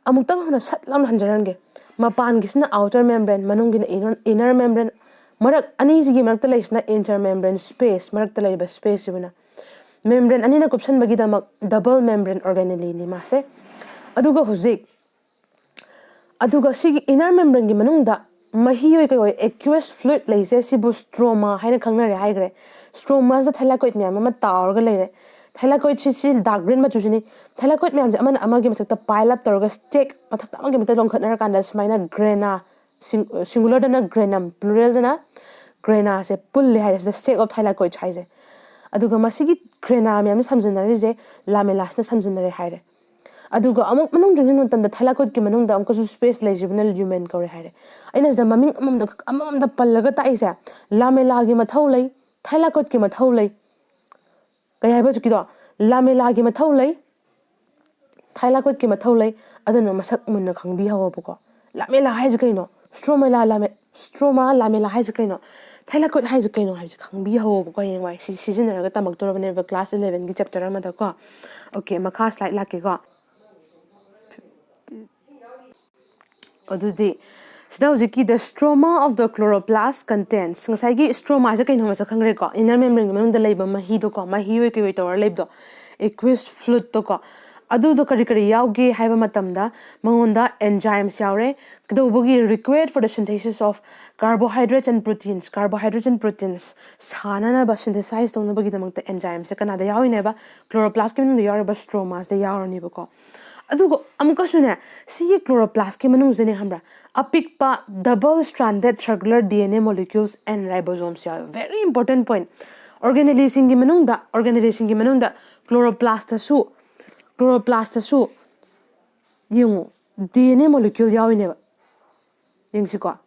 ꯑꯃꯨꯛꯇꯪ ꯍꯟꯅ ꯁꯠ ꯂꯥꯎꯅ ꯍꯟꯖꯔꯝꯒꯦ꯫ ꯃꯄꯥꯟꯒꯤꯁꯤꯅ ꯑꯥꯎꯇꯔ ꯃꯦꯝꯕ꯭ꯔꯦꯟ, ꯃꯅꯨꯡꯒꯤꯅ ꯏꯅꯔ ꯃꯦꯝꯕ꯭ꯔꯦꯟ꯫ ꯃꯔꯛ ꯑꯅꯤꯁꯤꯒꯤ ꯃꯔꯛꯇ ꯂꯩꯔꯤꯁꯤꯅ ꯏꯟꯇꯔ ꯃꯦꯝꯕ꯭ꯔꯦꯟ ꯁ꯭ꯄꯦꯁ, ꯃꯔꯛꯇ ꯂꯩꯔꯤꯕ ꯁ꯭ꯄꯦꯁꯁꯤꯕꯨꯅ꯫ ꯃꯦꯝꯕ꯭ꯔꯦꯟ ꯑꯅꯤꯅ ꯀꯨꯞꯁꯟꯕꯒꯤꯗꯃꯛ ꯗꯕꯜ ꯃꯦꯝꯕ꯭ꯔꯦꯟ ꯑꯣꯔꯒꯥꯅꯦꯂꯤꯅꯤ ꯃꯥꯁꯦ꯫ ꯑꯗꯨꯒ ꯍꯧꯖꯤꯛ, ꯑꯗꯨꯒ ꯁꯤꯒꯤ ꯏꯅꯔ ꯃꯦꯝꯕ꯭ꯔꯦꯟꯒꯤ ꯃꯅꯨꯡꯗ ꯃꯍꯤ ꯑꯣꯏ ꯀꯩ ꯑꯣꯏ ꯑꯦꯀ꯭ꯌꯨꯁ ꯐ꯭ꯂꯨꯏꯗ ꯂꯩꯁꯦ, ꯁꯤꯕꯨ ꯁ꯭ꯇ꯭ꯔꯣꯃꯥ ꯍꯥꯏꯅ ꯈꯪꯅꯔꯦ ꯍꯥꯏꯈ꯭ꯔꯦ꯫ ꯁ꯭ꯇ꯭ꯔꯣꯃꯥꯁꯤꯗ ꯊꯥꯏꯂꯥꯀꯣꯏꯗ ꯃꯌꯥꯝ ꯑꯃ ꯇꯥꯎꯔꯒ ꯂꯩꯔꯦ꯫ ꯊꯥꯏꯂꯥꯀꯣꯏꯗꯁꯤ ꯁꯤ ꯗꯥꯔꯛ ꯒ꯭ꯔꯤꯟ ꯃꯆꯨꯁꯤꯅꯤ꯫ ꯊꯥꯏꯂꯥꯀꯣꯏꯗ ꯃꯌꯥꯝꯁꯦ ꯑꯃꯅ ꯑꯃꯒꯤ ꯃꯊꯛꯇ ꯄꯥꯏꯜ ꯑꯞ ꯇꯧꯔꯒ ꯁ꯭ꯇꯦꯛ ꯃꯊꯛꯇ ꯑꯃꯒꯤ ꯃꯊꯛꯇ ꯂꯣꯟꯈꯠꯅꯔꯀꯥꯟꯗ ꯁꯨꯃꯥꯏꯅ ꯒ꯭ꯔꯦꯅꯥ, ꯁꯤꯡ- ꯁꯤꯡꯒꯨꯂꯔꯗꯅ ꯒ꯭ꯔꯦꯅꯝ, ꯄ꯭ꯂꯨꯔꯦꯜꯗꯅ ꯒ꯭ꯔꯦꯅꯥꯁꯦ ꯄꯨꯜꯂꯦ ꯍꯥꯏꯔꯦ ꯁꯤꯗ, ꯁ꯭ꯇꯦꯛ ꯑꯣꯐ ꯊꯥꯏꯂꯥꯀꯣꯏꯗ ꯍꯥꯏꯁꯦ꯫ ꯑꯗꯨꯒ ꯃꯁꯤꯒꯤ ꯒ꯭ꯔꯦꯅꯥ ꯃꯌꯥꯝꯁꯦ ꯁꯝꯖꯤꯟꯅꯔꯤꯁꯦ ꯂꯥꯃꯦꯂꯥꯁꯤꯅ ꯁꯝꯖꯤꯟꯅꯔꯦ ꯍꯥꯏꯔꯦ꯫ ꯑꯗꯨꯒ ꯑꯃꯨꯛ ꯃꯅꯨꯡ ꯆꯪꯁꯤꯟꯕ ꯃꯇꯝꯗ ꯊꯥꯏꯂꯥꯀꯣꯏꯗꯀꯤ ꯃꯅꯨꯡꯗ ꯑꯃꯨꯛꯀꯁꯨ ꯁ꯭ꯄꯦꯁ ꯂꯩꯁꯤꯕꯅ ꯂ꯭ꯌꯨꯃꯦꯟ ꯀꯧꯔꯦ ꯍꯥꯏꯔꯦ꯫ ꯑꯩꯅ ꯁꯤꯗ ꯃꯃꯤꯡ ꯑꯃꯃꯝꯗ ꯑꯃꯃꯝꯗ ꯄꯜꯂꯒ ꯇꯥꯛꯏꯁꯦ, ꯂꯥꯃꯦꯂꯥꯒꯤ ꯃꯊꯧ ꯂꯩ, ꯊꯥꯏꯂꯥꯀꯣꯏꯗꯀꯤ ꯃꯊꯧ ꯂꯩ꯫ ꯀꯩ ꯍꯥꯏꯕ ꯍꯧꯖꯤꯛꯀꯤꯗꯣ? ꯂꯥꯃꯦꯂꯥꯒꯤ ꯃꯊꯧ ꯂꯩ, Thylakoidꯀꯤ ꯃꯊꯧ ꯂꯩ꯫ ꯑꯗꯨꯅ ꯃꯁꯛ ꯃꯨꯟꯅ ꯈꯪꯕꯤꯍꯧꯕꯀꯣ꯫ Lamella ꯍꯥꯏꯁꯦ ꯀꯩꯅꯣ? Stroma lamella, stroma lamella ꯍꯥꯏꯁꯦ ꯀꯩꯅꯣ? Thylakoid ꯍꯥꯏꯁꯦ ꯀꯩꯅꯣ ꯍꯥꯏꯕꯁꯦ ꯈꯪꯕꯤꯍꯧꯕꯀꯣ꯫ ꯍꯌꯦꯡꯋꯥꯏ ꯁꯤ ꯁꯤꯖꯤꯟꯅꯔꯒ ꯇꯝꯃꯛꯇꯣꯔꯕꯅꯦꯕ class elevenꯒꯤ chapter ꯑꯃꯗꯀꯣ꯫ Okay, ꯃꯈꯥ slide ꯂꯥꯛꯀꯦꯀꯣ꯫ ꯑꯗꯨꯗꯤ ꯁꯤꯗ ꯍꯧꯖꯤꯛꯀꯤ the stroma of the chloroplast contains, ꯉꯁꯥꯏꯒꯤ stromaꯁꯦ ꯀꯩꯅꯣ ꯃꯁꯛ ꯈꯪꯈ꯭ꯔꯦꯀꯣ? Inner membraneꯒꯤ ꯃꯅꯨꯡꯗ ꯂꯩꯕ ꯃꯍꯤꯗꯣꯀꯣ, ꯃꯍꯤ ꯑꯣꯏ ꯀꯩ ꯑꯣꯏ ꯇꯧꯔ ꯂꯩꯕꯗꯣ, aqueous fluidꯇꯣꯀꯣ꯫ ꯑꯗꯨꯗꯣ ꯀꯔꯤ ꯀꯔꯤ ꯌꯥꯎꯒꯦ ꯍꯥꯏꯕ ꯃꯇꯝꯗ ꯃꯉꯣꯟꯗ enzymes ꯌꯥꯎꯔꯦ꯫ ꯀꯩꯗꯧꯕꯒꯤ? Required for the synthesis of carbohydrates and proteins, carbohydrates and proteins ꯁꯥꯅꯅꯕ, synthesize ꯇꯧꯅꯕꯒꯤꯗꯃꯛꯇ enzymeꯁꯦ ꯀꯅꯥꯗ ꯌꯥꯎꯔꯤꯅꯦꯕ? Chloroplastꯀꯤ ꯃꯅꯨꯡꯗ ꯌꯥꯎꯔꯤꯕ stromaꯁꯤꯗ ꯌꯥꯎꯔꯅꯦꯕꯀꯣ꯫ ꯑꯗꯨꯒ ꯑꯃꯨꯛꯀꯁꯨꯅꯦ, ꯁꯤꯒꯤ chloroplastꯀꯤ ꯃꯅꯨꯡꯁꯤꯅꯦ ꯈꯪꯕ꯭ꯔꯥ, ꯑꯄꯤꯛꯄ double stranded circular DNA molecules and ribosomes ꯌꯥꯎꯋꯦ꯫ Very important point. Organelleꯁꯤꯡꯒꯤ ꯃꯅꯨꯡꯗ, organelleꯁꯤꯡꯒꯤ ꯃꯅꯨꯡꯗ chloroplastꯇꯁꯨ, chloroplastꯇꯁꯨ ꯌꯦꯡꯉꯨ, DNA molecule ꯌꯥꯎꯔꯤꯅꯦꯕ꯫ ꯌꯦꯡꯁꯤꯀꯣ,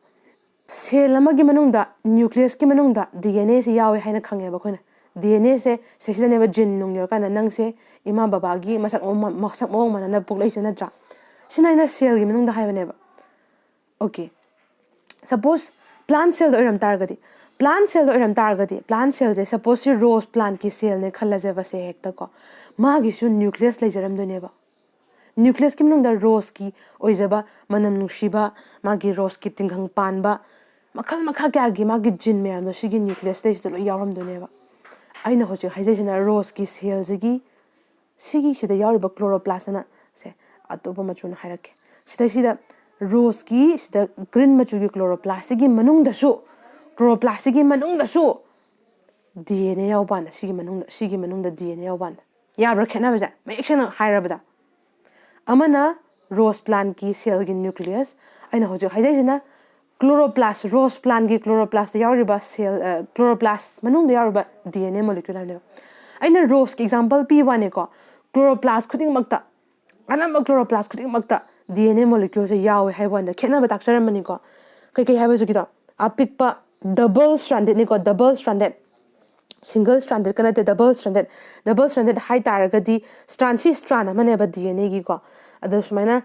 cell ꯑꯃꯒꯤ ꯃꯅꯨꯡꯗ, nucleusꯀꯤ ꯃꯅꯨꯡꯗ DNAꯁꯤ ꯌꯥꯎꯋꯦ ꯍꯥꯏꯅ ꯈꯪꯉꯦꯕ ꯑꯩꯈꯣꯏꯅ꯫ DNAꯁꯦ ꯁꯤꯗꯅꯦꯕ gene ꯅꯨꯡ ꯌꯧꯔꯀꯥꯟꯗ ꯅꯪꯁꯦ ꯏꯃꯥ ꯕꯕꯥꯒꯤ ꯃꯁꯛ ꯃꯑꯣꯡ ꯃ-, ꯃꯁꯛ ꯃꯑꯣꯡ ꯃꯥꯟꯅꯅ ꯄꯣꯛꯂꯛꯏꯁꯦ ꯅꯠꯇ꯭ꯔꯥ? ꯁꯤꯅ ꯑꯩꯅ cellꯒꯤ ꯃꯅꯨꯡꯗ ꯍꯥꯏꯕꯅꯦꯕ꯫ Okay. Suppose plant cellꯗ ꯑꯣꯏꯔꯝ ꯇꯥꯔꯒꯗꯤ, plant cellꯗ ꯑꯣꯏꯔꯝ ꯇꯥꯔꯒꯗꯤ, plant cellꯁꯦ suppose ꯁꯤ rose plantꯀꯤ cellꯅꯦ ꯈꯜꯂꯁꯦꯕ, ꯁꯦ ꯍꯦꯛꯇꯀꯣ꯫ ꯃꯥꯒꯤꯁꯨ nucleus ꯂꯩꯖꯔꯝꯗꯣꯏꯅꯦꯕ꯫ Nucleusꯀꯤ ꯃꯅꯨꯡꯗ roseꯀꯤ ꯑꯣꯏꯖꯕ ꯃꯅꯝ ꯅꯨꯡꯁꯤꯕ, ꯃꯥꯒꯤ roseꯀꯤ ꯇꯤꯡꯈꯪ ꯄꯥꯟꯕ, ꯃꯈꯜ ꯃꯈꯥ ꯀꯌꯥꯒꯤ ꯃꯥꯒꯤ gene ꯃꯌꯥꯝꯗꯣ ꯁꯤꯒꯤ nucleusꯇꯩꯁꯤꯗ ꯂꯣꯏ ꯌꯥꯎꯔꯝꯗꯣꯏꯅꯦꯕ꯫ ꯑꯩꯅ ꯍꯧꯖꯤꯛ ꯍꯥꯏꯖꯩꯁꯤꯅ roseꯀꯤ cellꯁꯤꯒꯤ, ꯁꯤꯒꯤ ꯁꯤꯗ ꯌꯥꯎꯔꯤꯕ chloroplastꯅ, ꯁꯦ, ꯑꯇꯣꯞꯄ ꯃꯆꯨꯅ ꯍꯥꯏꯔꯛꯀꯦ꯫ ꯁꯤꯗꯩꯁꯤꯗ roseꯀꯤ ꯁꯤꯗ green ꯃꯆꯨꯒꯤ chloroplastꯁꯤꯒꯤ ꯃꯅꯨꯡꯗꯁꯨ, chloroplastꯁꯤꯒꯤ ꯃꯅꯨꯡꯗꯁꯨ DNA ꯌꯥꯎꯕꯥꯟꯗ, ꯁꯤꯒꯤ ꯃꯅꯨꯡꯗ, ꯁꯤꯒꯤ ꯃꯅꯨꯡꯗ DNA ꯌꯥꯎꯕꯥꯟꯗ꯫ ꯌꯥꯕ꯭ꯔꯥ ꯈꯦꯠꯅꯕꯁꯦ? ꯃꯌꯦꯛ ꯁꯦꯡꯅ ꯍꯥꯏꯔꯕꯗ, ꯑꯃꯅ rose plantꯀꯤ cellꯒꯤ nucleus, ꯑꯩꯅ ꯍꯧꯖꯤꯛ ꯍꯥꯏꯖꯩꯁꯤꯅ chloroplast, rose plantꯀꯤ chloroplastꯇ ꯌꯥꯎꯔꯤꯕ cell, ꯑ, chloroplast ꯃꯅꯨꯡꯗ ꯌꯥꯎꯔꯤꯕ DNA molecule ꯍꯥꯏꯕꯅꯦꯕ꯫ ꯑꯩꯅ roseꯀꯤ example ꯄꯤꯕ ꯋꯥꯅꯤꯀꯣ, chloroplast ꯈꯨꯗꯤꯡꯃꯛꯇ, ꯑꯅꯝꯕ chloroplast ꯈꯨꯗꯤꯡꯃꯛꯇ DNA moleculeꯁꯦ ꯌꯥꯎꯋꯦ ꯍꯥꯏꯕ ꯋꯥꯅꯤꯗ, ꯈꯦꯠꯅꯕ ꯇꯥꯛꯆꯔꯝꯕꯅꯤꯀꯣ꯫ ꯀꯩꯀꯩ ꯍꯥꯏꯕꯁꯤꯒꯤꯗꯣ? ꯑꯄꯤꯛꯄ double strandedꯅꯤꯀꯣ, double stranded꯫ single strandedꯀ ꯅꯠꯇꯦ, double stranded. Double stranded ꯍꯥꯏ ꯇꯥꯔꯒꯗꯤ strand, ꯁꯤ strand ꯑꯃꯅꯦꯕ D N Aꯒꯤꯀꯣ꯫ ꯑꯗꯣ ꯁꯨꯃꯥꯏꯅ,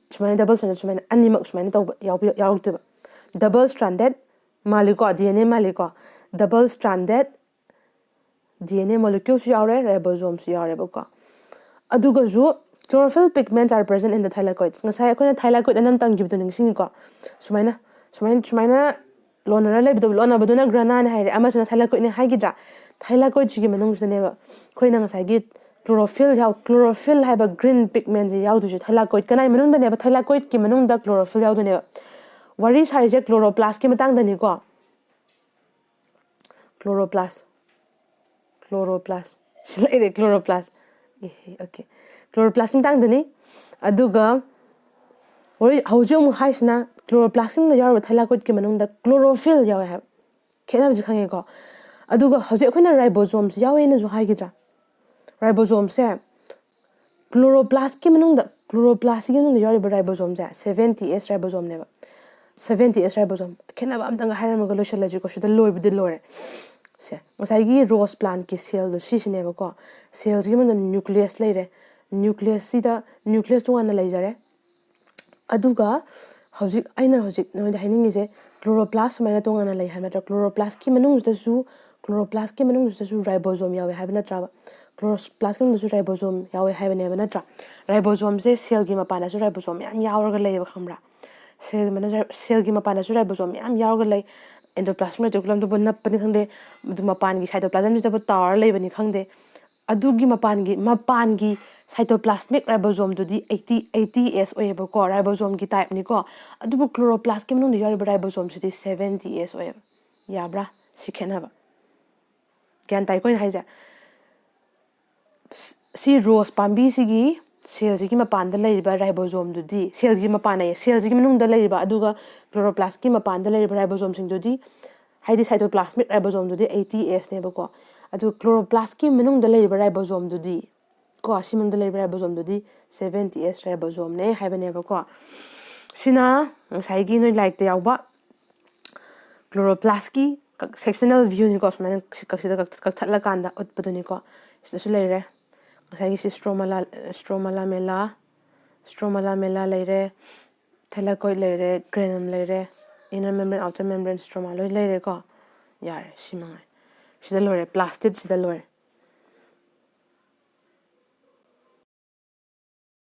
ꯁꯨꯃꯥꯏꯅ double stranded, ꯁꯨꯃꯥꯏꯅ ꯑꯅꯤꯃꯛ ꯁꯨꯃꯥꯏꯅ ꯇꯧꯕ ꯌꯥꯎꯕꯤ-, ꯌꯥꯎꯔꯛꯇꯣꯏꯕ꯫ Double stranded ꯃꯥꯜꯂꯤꯀꯣ, D N A ꯃꯥꯜꯂꯤꯀꯣ꯫ Double stranded D N A moleculeꯁꯨ ꯌꯥꯎꯔꯦ, ribosomeꯁꯨ ꯌꯥꯎꯔꯦꯕꯀꯣ꯫ ꯑꯗꯨꯒꯁꯨ chlorophyll pigments are present in the thylakoids. ꯉꯁꯥꯏ ꯑꯩꯈꯣꯏꯅ thylakoid ꯑꯅ ꯇꯝꯈꯤꯕꯗꯣ ꯅꯤꯡꯁꯤꯡꯉꯤꯀꯣ? ꯁꯨꯃꯥꯏꯅ, ꯁꯨꯃꯥꯏꯅ, ꯁꯨꯃꯥꯏꯅ ꯂꯣꯟꯅꯔ ꯂꯩꯕꯗꯣ, ꯂꯣꯟꯅꯕꯗꯨꯅ granaꯅꯦ ꯍꯥꯏꯔꯦ, ꯑꯃꯁꯤꯅ thylakoidꯅꯦ ꯍꯥꯏꯈꯤꯗ꯭ꯔꯥ? Thylakoidꯁꯤꯒꯤ ꯃꯅꯨꯡꯁꯤꯗꯅꯦꯕ ꯑꯩꯈꯣꯏꯅ ꯉꯁꯥꯏꯒꯤ chlorophyll ꯌꯥꯎ-, chlorophyll ꯍꯥꯏꯕ green pigmentꯁꯦ ꯌꯥꯎꯗꯣꯏꯁꯦ thylakoid꯫ ꯀꯅꯥꯏ ꯃꯅꯨꯡꯗꯅꯦꯕ? Thylakoidꯀꯤ ꯃꯅꯨꯡꯗ chlorophyll ꯌꯥꯎꯗꯣꯏꯅꯦꯕ꯫ ꯋꯥꯔꯤ ꯁꯥꯔꯤꯁꯦ chloroplastꯀꯤ ꯃꯇꯥꯡꯗꯅꯤꯀꯣ꯫ Chloroplast, chloroplast꯫ ꯁꯤ ꯂꯩꯔꯦ, chloroplast꯫ ꯑꯦ, okay꯫ Chloroplastꯀꯤ ꯃꯇꯥꯡꯗꯅꯤ꯫ ꯑꯗꯨꯒ ꯍꯧꯖꯤꯛ, ꯍꯧꯖꯤꯛ ꯑꯃꯨꯛ ꯍꯥꯏꯁꯤꯅ chloroplastꯀꯤ ꯃꯅꯨꯡꯗ ꯌꯥꯎꯔꯤꯕ thylakoidꯀꯤ ꯃꯅꯨꯡꯗ chlorophyll ꯌꯥꯎꯋꯦ ꯍꯥꯏꯕ꯫ ꯈꯦꯠꯅꯕꯁꯤ ꯈꯪꯉꯦꯀꯣ? ꯑꯗꯨꯒ ꯍꯧꯖꯤꯛ ꯑꯩꯈꯣꯏꯅ ribosomeꯁꯤ ꯌꯥꯎꯋꯦꯅꯁꯨ ꯍꯥꯏꯈꯤꯗ꯭ꯔꯥ? Ribosomeꯁꯦ chloroplastꯀꯤ ꯃꯅꯨꯡꯗ, chloroplastꯀꯤ ꯃꯅꯨꯡꯗ ꯌꯥꯎꯔꯤꯕ ribosomeꯁꯦ seventy S ribosomeꯅꯦꯕ꯫ Seventy S ribosome꯫ ꯈꯦꯠꯅꯕ ꯑꯝꯇꯪꯒ ꯍꯥꯏꯔꯝꯃꯒ ꯂꯣꯏꯁꯤꯜꯂꯁꯤꯀꯣ, ꯁꯤꯗ ꯂꯣꯏꯕꯨꯗꯤ ꯂꯣꯏꯔꯦ꯫ ꯁꯦ, ꯉꯁꯥꯏꯒꯤ rose plantꯀꯤ cellꯗꯣ ꯁꯤꯁꯤꯅꯦꯕꯀꯣ꯫ Cellꯁꯤꯒꯤ ꯃꯅꯨꯡꯗ nucleus ꯂꯩꯔꯦ꯫ Nucleusꯁꯤꯗ, nucleus ꯇꯣꯉꯥꯟꯅ ꯂꯩꯖꯔꯦ꯫ ꯑꯗꯨꯒ ꯍꯧꯖꯤꯛ ꯑꯩꯅ ꯍꯧꯖꯤꯛ ꯅꯉꯣꯟꯗ ꯍꯥꯏꯅꯤꯡꯉꯤꯁꯦ, chloroplast ꯁꯨꯃꯥꯏꯅ ꯇꯣꯉꯥꯟꯅ ꯂꯩ ꯍꯥꯏꯕ ꯅꯠꯇ꯭ꯔꯥ? Chloroplastꯀꯤ ꯃꯅꯨꯡꯁꯤꯗꯁꯨ, chloroplastꯀꯤ ꯃꯅꯨꯡꯁꯤꯗꯁꯨ ribosome ꯌꯥꯎꯋꯦ ꯍꯥꯏꯕ ꯅꯠꯇ꯭ꯔꯕ? Chloroplastꯀꯤ ꯃꯅꯨꯡꯗꯁꯨ ribosome ꯌꯥꯎꯋꯦ ꯍꯥꯏꯕꯅꯦꯕ ꯅꯠꯇ꯭ꯔꯥ? Ribosomeꯁꯦ cellꯒꯤ ꯃꯄꯥꯟꯗꯁꯨ ribosome ꯃꯌꯥꯝ ꯌꯥꯎꯔꯒ ꯂꯩꯌꯦꯕ, ꯈꯪꯕ꯭ꯔꯥ? Cell ꯃꯅꯨꯡꯗ, cellꯒꯤ ꯃꯄꯥꯟꯗꯁꯨ ribosome ꯃꯌꯥꯝ ꯌꯥꯎꯔꯒ ꯂꯩ꯫ Endoplasmic reticulumꯗꯨꯕꯨ ꯅꯞꯄꯅꯤ ꯈꯪꯗꯦ, ꯑꯗꯨ ꯃꯄꯥꯟꯒꯤ cytoplasmꯗꯨꯗꯕꯨ ꯇꯥꯎꯔ ꯂꯩꯕꯅꯤ ꯈꯪꯗꯦ, ꯑꯗꯨꯒꯤ ꯃꯄꯥꯟꯒꯤ, ꯃꯄꯥꯟꯒꯤ cytoplasmic ribosomeꯗꯨꯗꯤ eighty, eighty S ꯑꯣꯏꯌꯦꯕꯀꯣ, ribosomeꯒꯤ typeꯅꯤꯀꯣ꯫ ꯑꯗꯨꯕꯨ chloroplastꯀꯤ ꯃꯅꯨꯡꯗ ꯌꯥꯎꯔꯤꯕ ribosomeꯁꯤꯗꯤ seventy S ꯑꯣꯏꯌꯦꯕ꯫ ꯌꯥꯕ꯭ꯔꯥ? ꯁꯤ ꯈꯦꯠꯅꯕ꯫ ꯒ꯭ꯌꯥꯟ ꯇꯥꯏꯀꯣ ꯑꯩꯅ ꯍꯥꯏꯁꯦ? ꯁ-, ꯁꯤ rose ꯄꯥꯝꯕꯤꯁꯤꯒꯤ cellꯁꯤꯒꯤ ꯃꯄꯥꯟꯗ ꯂꯩꯔꯤꯕ ribosomeꯗꯨꯗꯤ, cellꯒꯤ ꯃꯄꯥꯟ ꯑꯌꯦ, cellꯁꯤꯒꯤ ꯃꯅꯨꯡꯗ ꯂꯩꯔꯤꯕ, ꯑꯗꯨꯒ chloroplastꯀꯤ ꯃꯄꯥꯟꯗ ꯂꯩꯔꯤꯕ ribosomeꯁꯤꯡꯗꯨꯗꯤ, ꯍꯥꯏꯗꯤ cytoplasmic ribosomeꯗꯨꯗꯤ eighty Sꯅꯦꯕꯀꯣ꯫ ꯑꯗꯨ chloroplastꯀꯤ ꯃꯅꯨꯡꯗ ꯂꯩꯔꯤꯕ ribosomeꯗꯨꯗꯤ, ꯀꯣ, ꯁꯤ ꯃꯅꯨꯡꯗ ꯂꯩꯔꯤꯕ ribosomeꯗꯨꯗꯤ seventy S ribosomeꯅꯦ ꯍꯥꯏꯕꯅꯦꯕꯀꯣ꯫ ꯁꯤꯅ ꯉꯁꯥꯏꯒꯤ ꯅꯣꯏ ꯂꯥꯏꯔꯤꯛꯇ ꯌꯥꯎꯕ chloroplastꯀꯤ Sectional viewꯅꯤꯀꯣ, ꯁꯨꯃꯥꯏꯅ ꯁꯤꯗ ꯀꯛꯊꯠꯂꯀꯥꯟꯗ ꯎꯠꯄꯗꯨꯅꯤꯀꯣ꯫ ꯁꯤꯗꯁꯨ ꯂꯩꯔꯦ ꯉꯁꯥꯏꯒꯤ ꯁꯤ stroma, stroma lamella, stroma lamella ꯂꯩꯔꯦ, thylakoid ꯂꯩꯔꯦ, granum ꯂꯩꯔꯦ, inner membrane, outer membrane, stroma ꯂꯣꯏ ꯂꯩꯔꯦꯀꯣ꯫ ꯌꯥꯔꯦ, ꯁꯤ ꯃꯉꯥꯏ꯫ ꯁꯤꯗ ꯂꯣꯏꯔꯦ, plastid ꯁꯤꯗ ꯂꯣꯏꯔꯦ꯫